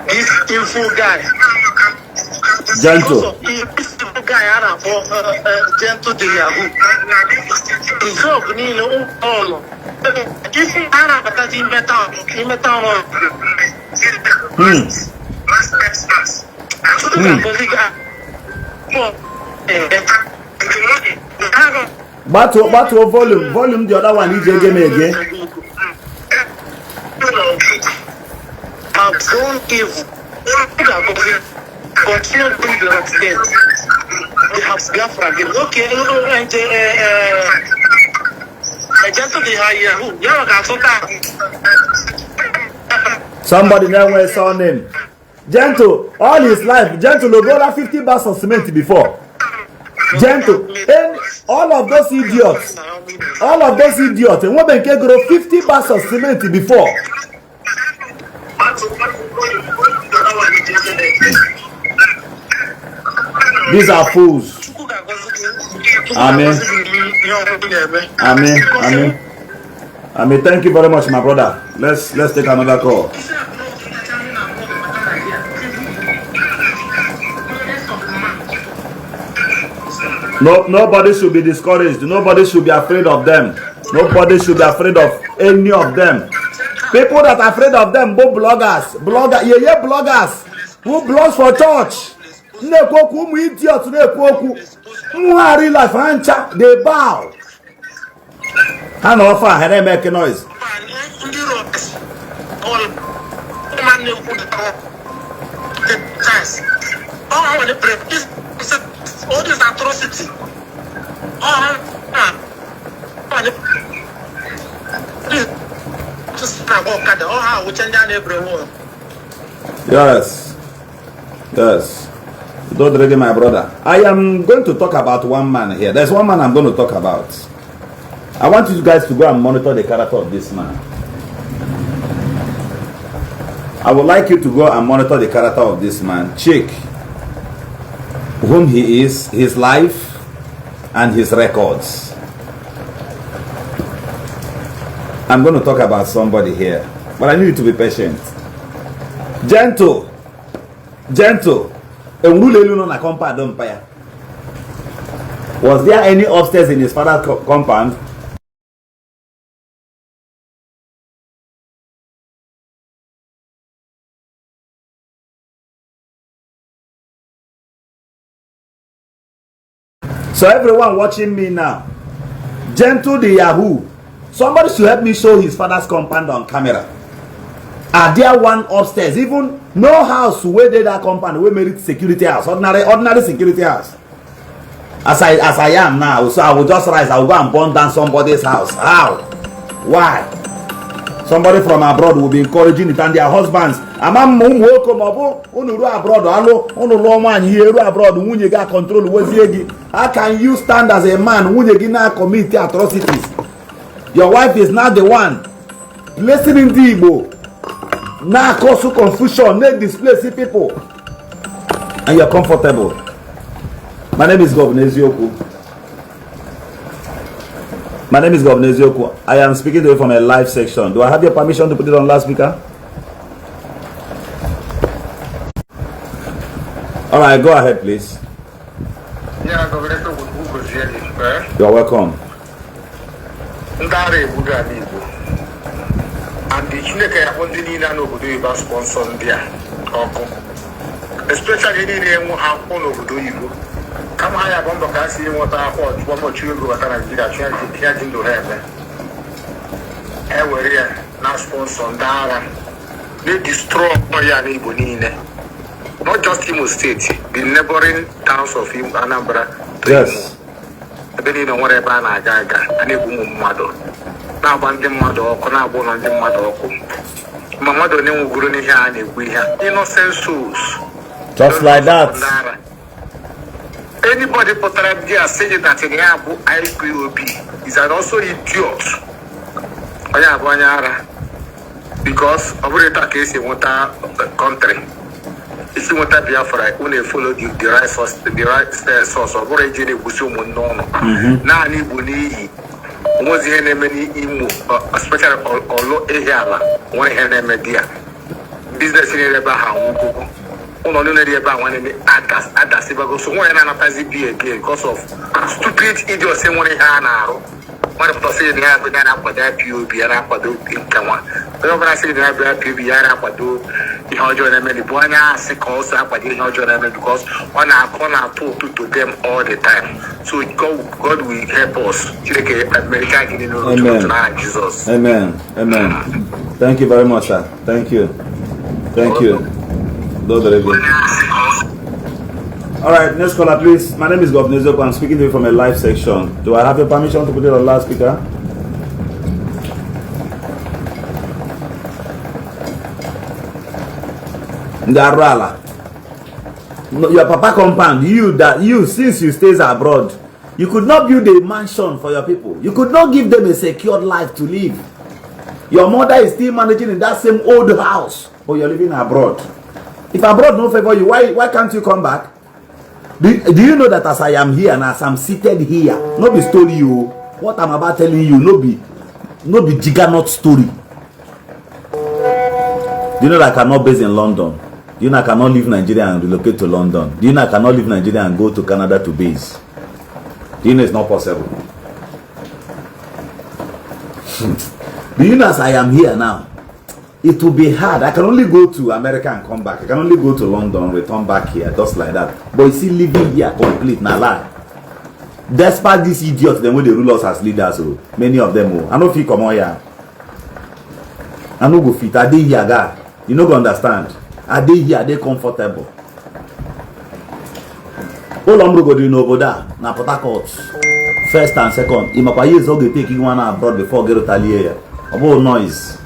this info guy. Gentle. Because of guy a na-akpọ Gentle de Yahoo. Izọg niile ụlọ. Isi a na-abatazi ime town ọrụ. Gbatuo, gbatuo volume, volume the other one iji ege m ege. Have done evil. Continue doing the right thing. They have Biafra again. Okay, Gentle de Yahoo. Ya ga-azụta. Somebody na-enwe surname. Gentle, all his life, Gentle ogola 50 bags of cement before. Gentle, and all of those idiots, all of those idiots, enwebe nke goro 50 bags of cement before. These are fools. Amen. Amen. Amen. Amen. Thank you very much, my brother. Let's take another call. No, nobody should be discouraged. Nobody should be afraid of them. Nobody should be afraid of any of them. People that are afraid of them, both bloggers, blogger, yeah, yeah, bloggers who blogs for church. Na-ekwu okwu ụmụ idiot na-ekwu okwu nwugharị life ha ncha, they bow ha na ofe a ha na-eme noise. Ndị rọs ụma na-ekwu chance ọ ha nwere pre all this atrocity ọ ha nwere na-agba ọkada ọ ha awụcha ndị a na-ebere wọl. Yes. Yes. Don't drag my brother. I am going to talk about one man here. There's one man I'm going to talk about. I want you guys to go and monitor the character of this man. I would like you to go and monitor the character of this man. Check whom he is, his life, and his records. I'm going to talk about somebody here, but I need you to be patient. Gentle. Gentle. Enwuru elu nọ na compound mpa ya. Was there any upstairs in his father's compound? So everyone watching me now, Gentle the Yahoo, somebody should help me show his father's compound on camera. Are there one upstairs? Even no house where they that compound wey merit security house, ordinary security house. As I am now, so I will just rise, I will go and burn down somebody's house. How? Why? Somebody from abroad will be encouraging it, and their husbands. Ama m ụmụ nwoke ma ọ bụ unu ruo abroad alụ unu lụọ nwaanyị ihe ruo abroad nwunye gị control wezie gị. How can you stand as a man, nwunye gị na commit atrocities? Your wife is not the one placing ndị Igbo na cause confusion, na displace people, and you're comfortable. My name is Governor Eziokwu. My name is Governor Eziokwu. I am speaking to you from a live section. Do I have your permission to put it on loudspeaker? All right, go ahead, please. Yeah, Governor Eziokwu, gozie gị. Eh? You're welcome. Ndị ara egbugo ala Igbo. And Chineke ya kpọ ndị niile a n'obodo oyibo sponsor ndị a ọkụ. Especially niile enwe ha akwụkwọ n'obodo oyibo. Kama ha ya agba mbọ ka ha si enweta akwụkwọ ọchụkwa mọchi ego bata Naijiria chụ ya ji ndụ ha eme. E were ya na sponsor ndị ara na-destroy ya n'Igbo niile. Not just Imo State, the neighboring towns of Imo, Anambra to Imo. Ebe niile nwere ebe a na-aga aga a na-egbu ụmụ mmadụ na-agba ndị mmadụ ọkụ na-agba ụlọ ndị mmadụ ọkụ ma mmadụ onye nwugoro n'ihe a na-ekwu ihe a, innocent souls. Just like that. Ndị ara. Anybody pụtara there saying that ya bụ IPOB is an also idiot, onye abụ onye ara, because ọ bụrụ taa ka esi enweta country isi nweta Biafra, unu efollow the right source, the right source. Ọ bụrụ iji na-egbusi ụmụnne ụnụ naanị Igbo n'iyi onwezi ihe na-eme n'Imo, especially ọlụ ehi ala nwere ihe na-eme di ya business niile ebe ahụ anwụgwụgwụ. Ụlọ niile dị ebe a nwanne adasibago, so nwaanyị na-anatazi bi again because of stupid idiots nwere ihe a na-arụ. Mmadụ pụta sị na ya bụ ya na-akwado IPOB, ya na-akwado nke nwa. Onye ọbụla sị na ya bụ IPOB, ya na-akwado ihe ọjọọ na-eme, bụ onye asị ka ọ so akwado ihe ọjọọ na-eme, because ọ na-akọ na-atụ ụtụ to them all the time. So God will help us. Chineke America gị n'otu n'aha Jizọs. Amen. Amen. Thank you very much, sir. Thank you. Thank you. Lord. All right, next caller, please. My name is Governor Ezoko. I'm speaking to you from a live section. Do I have your permission to put it on loudspeaker? Ndarala. No, your papa compound, you that you since you stays abroad, you could not build a mansion for your people. You could not give them a secured life to live. Your mother is still managing in that same old house, but you're living abroad. If abroad no favor you, why can't you come back? Do you know that as I am here and as I'm seated here, no be story you. What I'm about telling you, no be jiggernaut story. Do you know that I cannot base in London? Do you know I cannot leave Nigeria and relocate to London? Do you know I cannot leave Nigeria and go to Canada to base? Do you know it's not possible? Do you know as I am here now, it will be hard. I can only go to America and come back. I can only go to London, return back here, just like that. But you see, living here complete, na lie. Despite these idiots, then when they rule us as leaders, oh, many of them, oh, I no fit come on here. I no go fit. I dey here, guy. You no go understand. I dey here, I dey comfortable. Ụlọ m rụgodiri n'obodo a na Port Harcourt, first and second. Ịmakwa years ọ ga-eteki nwa na abroad before gị rụtalie ya. Ọ bụrụ noise.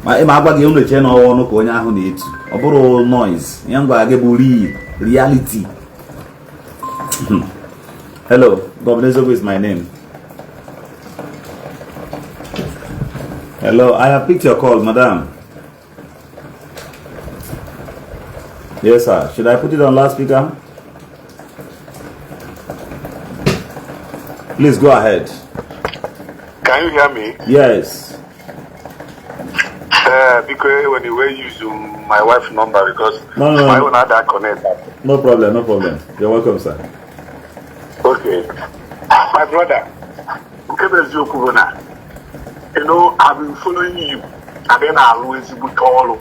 Ma ịma agwa gị unu eche na ọwa ọnụ ka onye ahụ na-etu. Ọ bụrụ noise. Ihe m gwara gị bụ reality. Hello, Governor Ezoko is my name. Hello, I have picked your call, madam. Yes, sir. Should I put it on loudspeaker? Please go ahead. Can you hear me? Yes. Because when you use my wife's number, because no, my own had that connect. No problem, no problem. You're welcome, sir. Okay. My brother, you know, I've been following you. I've been always good all.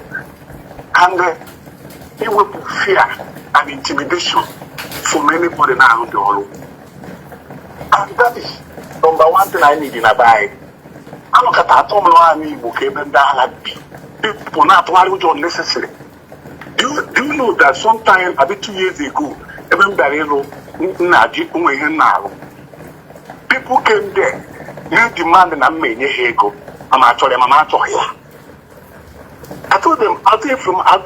And it will put fear and intimidation for anybody now. And that is number one thing I need in a bag. I look at people not unnecessary. Do you know that sometime about 2 years ago, people came there, you demand and I'm actually here. I told them, I think from I'm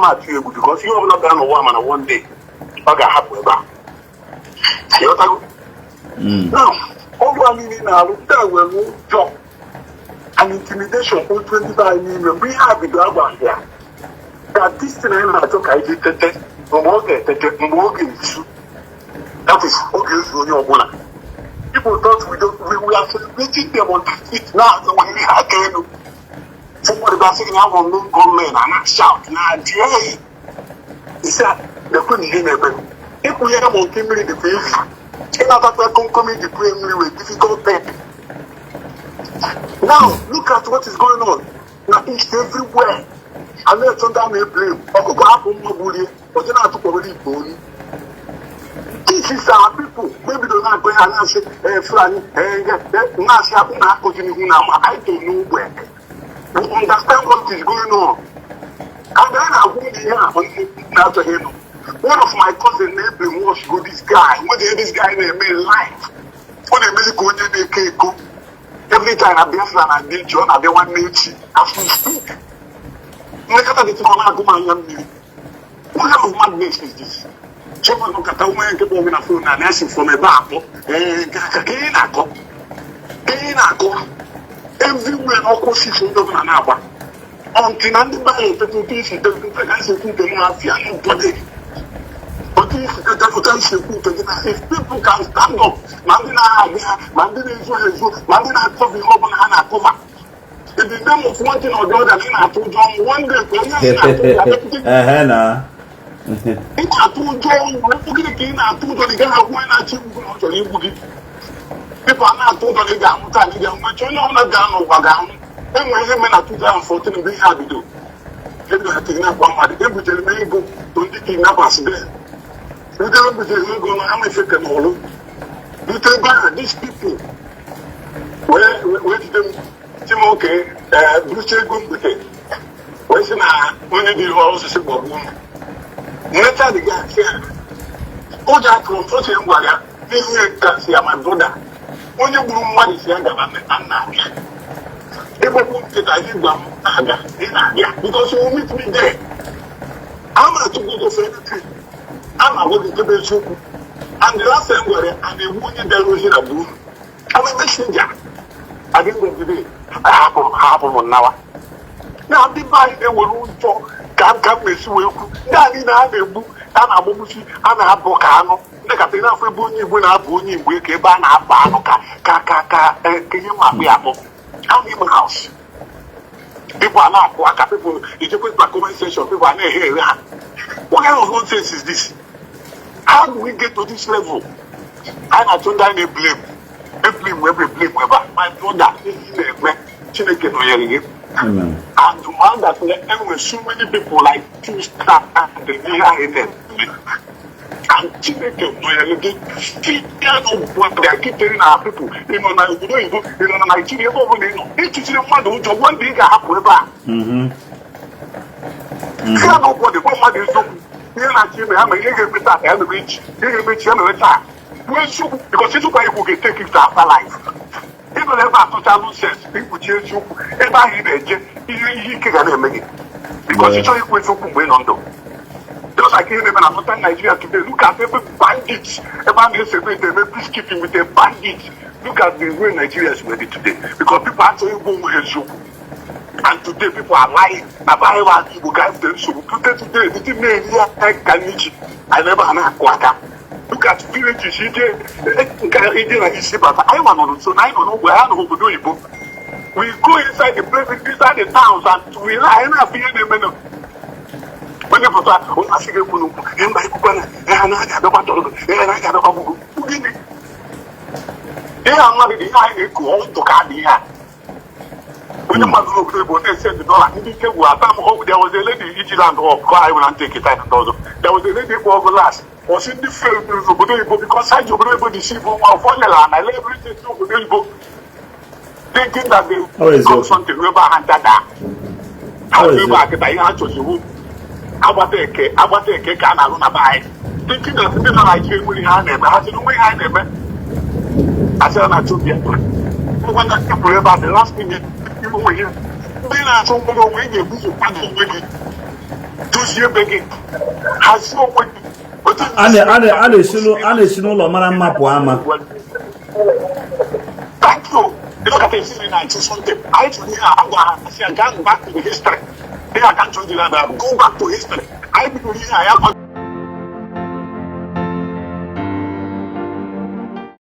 at because you have not done a woman one day. Okay, happy. Now, all I mean now, that will job and intimidation. 25 million. We have the global here. That this thing I talk, I did that is okay. People thought we are celebrating them on the street now. So when we had somebody was saying, I want no government and I shout now, hey. He said, they couldn't hear me. If we have on the face, the difficult thing. Now, look at what is going on. Now, it's everywhere. And then sometimes they blame. This is our people. Maybe they're not going and say, Fulani, I don't know where. We understand what is going on. And then I went here. One of my cousins named was go this guy. What did this guy name in life? What they make go they go. Every time I be I did John, I be one nature. As we speak. What kind of madness is this? Someone look at the woman and asking from a back. Everywhere, all courses in the Naba. Until anybody people if people can stand up, In the name of one thing or the other, ị na-atụ ụjọ ọnwụ. One day ka onye ahụ na-atụ ụjọ abịakwute gị. Ehe na. Ị na-atụ ụjọ ọnwụ. Gịnị ka ị na-atụ ụjọ na ị gaghị agwa onye na-achọ igbu gị na ọ chọrọ igbu gị? People a na-atụ ụjọ na ị ga-anwụ taa na ị ga-anwụ echi. Onye ọbụla ga n'ụwa ga-anwụ. Enwere ihe mere na 2014 mgbe ihe a bido ebido ha kidnap mmadụ. Ebutere m ego to ndị kidnappers there. Ndị ebutere m ego na ama efeke n'ọlụ rute ebe ahụ, these people wee jide m, si m oke buruche ego m bute, wee sị na onye dị ihe osisi gbagbuo m. Nleta dị gị asị ya ụjọ atụrụ m oche m gwara ya n'ihu ya ka si ya, "My brother, onye gburu mmadụ si ya gaba na nna abịa ịgbagbu nkịta gị gwa m na-abịa ị na-abịa because you will meet me there." A na-atụ gị ụjọ for anything a na-agwa gị nke bụ eziokwu. And the last time gwara ya a na-egbu onye bịara ozi na gburu. I'm a messenger. At the end of the day, ahapụ m ha, hapụ m nnawa na ndị be anyị na-ewere ụjọ ka m esi wee kwu. Ndị a niile a na-egbu, a na-agbagbusi, a na-abụ ka anụ. Ndị kata n'afọ ebe onye Igbo na-abụ onye Igbo ka ebe a na-abụ anụ ka ihe ma akpụ ya akpọ anụ ime house. People a na-akụ aka, people ijekwe na comment section, people a na-eghe ere ha. What kind of nonsense is this? How do we get to this level? Anyị na-achọ ndị anyị na-eblame, eblame ebe blame ebe a. My brother, ihe ị na-eme, Chineke nọnyere gị. Amen. And one that enwere so many people like two star ihe ahụ na-eme and Chineke nọnyere gị. Ya n'ụwa keeping na people ị nọ na obodo oyibo, ị nọ na Naijiria, ebe ọbụla ị nọ, ịchụchiri mmadụ ụjọ, gwa ndị ị ga-ahapụ ebe a. Ya na ụbọchị gwa mmadụ eziokwu ihe na-achọ ime ha ma ihe ga-eme taa ka ya mere echi, ihe ga-eme echi ya mere taa. Kwuo eziokwu, because eziokwu anyị kwu ga-etake it to afterlife. Ị nọ ebe atụcha nonsense, ikpuchi eziokwu ebe ahụ ị na-eje, ihe ike ga na-eme gị because ị chọghị ikwu eziokwu mgbe ị nọ ndụ. Just like ihe na-eme na northern Nigeria today. Look at ebe bandits, ebe a na-esebe eme peacekeeping with the bandits. Look at the way Nigeria is ready today, because people achọghị igbu onwe ha eziokwu. And today people are lying na baịbụl ala Igbo ga-ebute nsogbu. Today, today, the thing na-eri ya ka n'ichi anyị ebe a na-akụ aka. Look at villages ije nke ije na isi bata. Anyị nwa nọ nso na anyị nọ n'ogbe anyị nọ n'obodo oyibo. We go inside the place, inside the towns, and we anyị na-afụ ihe na-eme nọ. Onye pụta, onye asị gị ekwu n'okwu ihe mba ekwukwa na ihe na-aga abịakwa tọrọ gị, ihe na-aga abịakwa gbugo gịnị. Ihe a mmadụ dị, ihe anyị na-eku ọdụ ka dị ihe a. Onye mmadụ n'obodo oyibo na-ese ndị dọla ndị ike gwụ ata m ọgwụ. There was a lady iji land up ka anyị nwere ntị nkịta ndị ọzọ. There was a lady ịkpọ ọgụ last ọsị ndị fail n'obodo oyibo because ha ji obodo oyibo dị si bụ nwa ụfọdụ lere na everything n'obodo oyibo, thinking that they Ọ eziokwu. come something ebe a ha ncha daa ha. Ọ ebe a eziokwu. kịta ihe ha chọrọ iwu agbata eke, agbata eke ka a na-alụ na be anyị, thinking that ndị na Naijiria nwere ihe ha na-eme. Ha sị na onwe ihe anyị na-eme asịra na achọ Biafra. Ngwa na kwuru ebe a, the last thing onwe gị, ndị na-achọ nwere onwe, ị ga-ebu ụzọ kwado onwe gị, dozie ebe gị, hazie onwe gị. Otu A na-esi n'ụlọ mara mma pụọ ama. Thank you. Look at it, na something. I chọrọ ihe a agwa ha sị ya gaa back to the history. Ihe aka nchọ dị na go back to history. Anyị bidoro ihe a ya.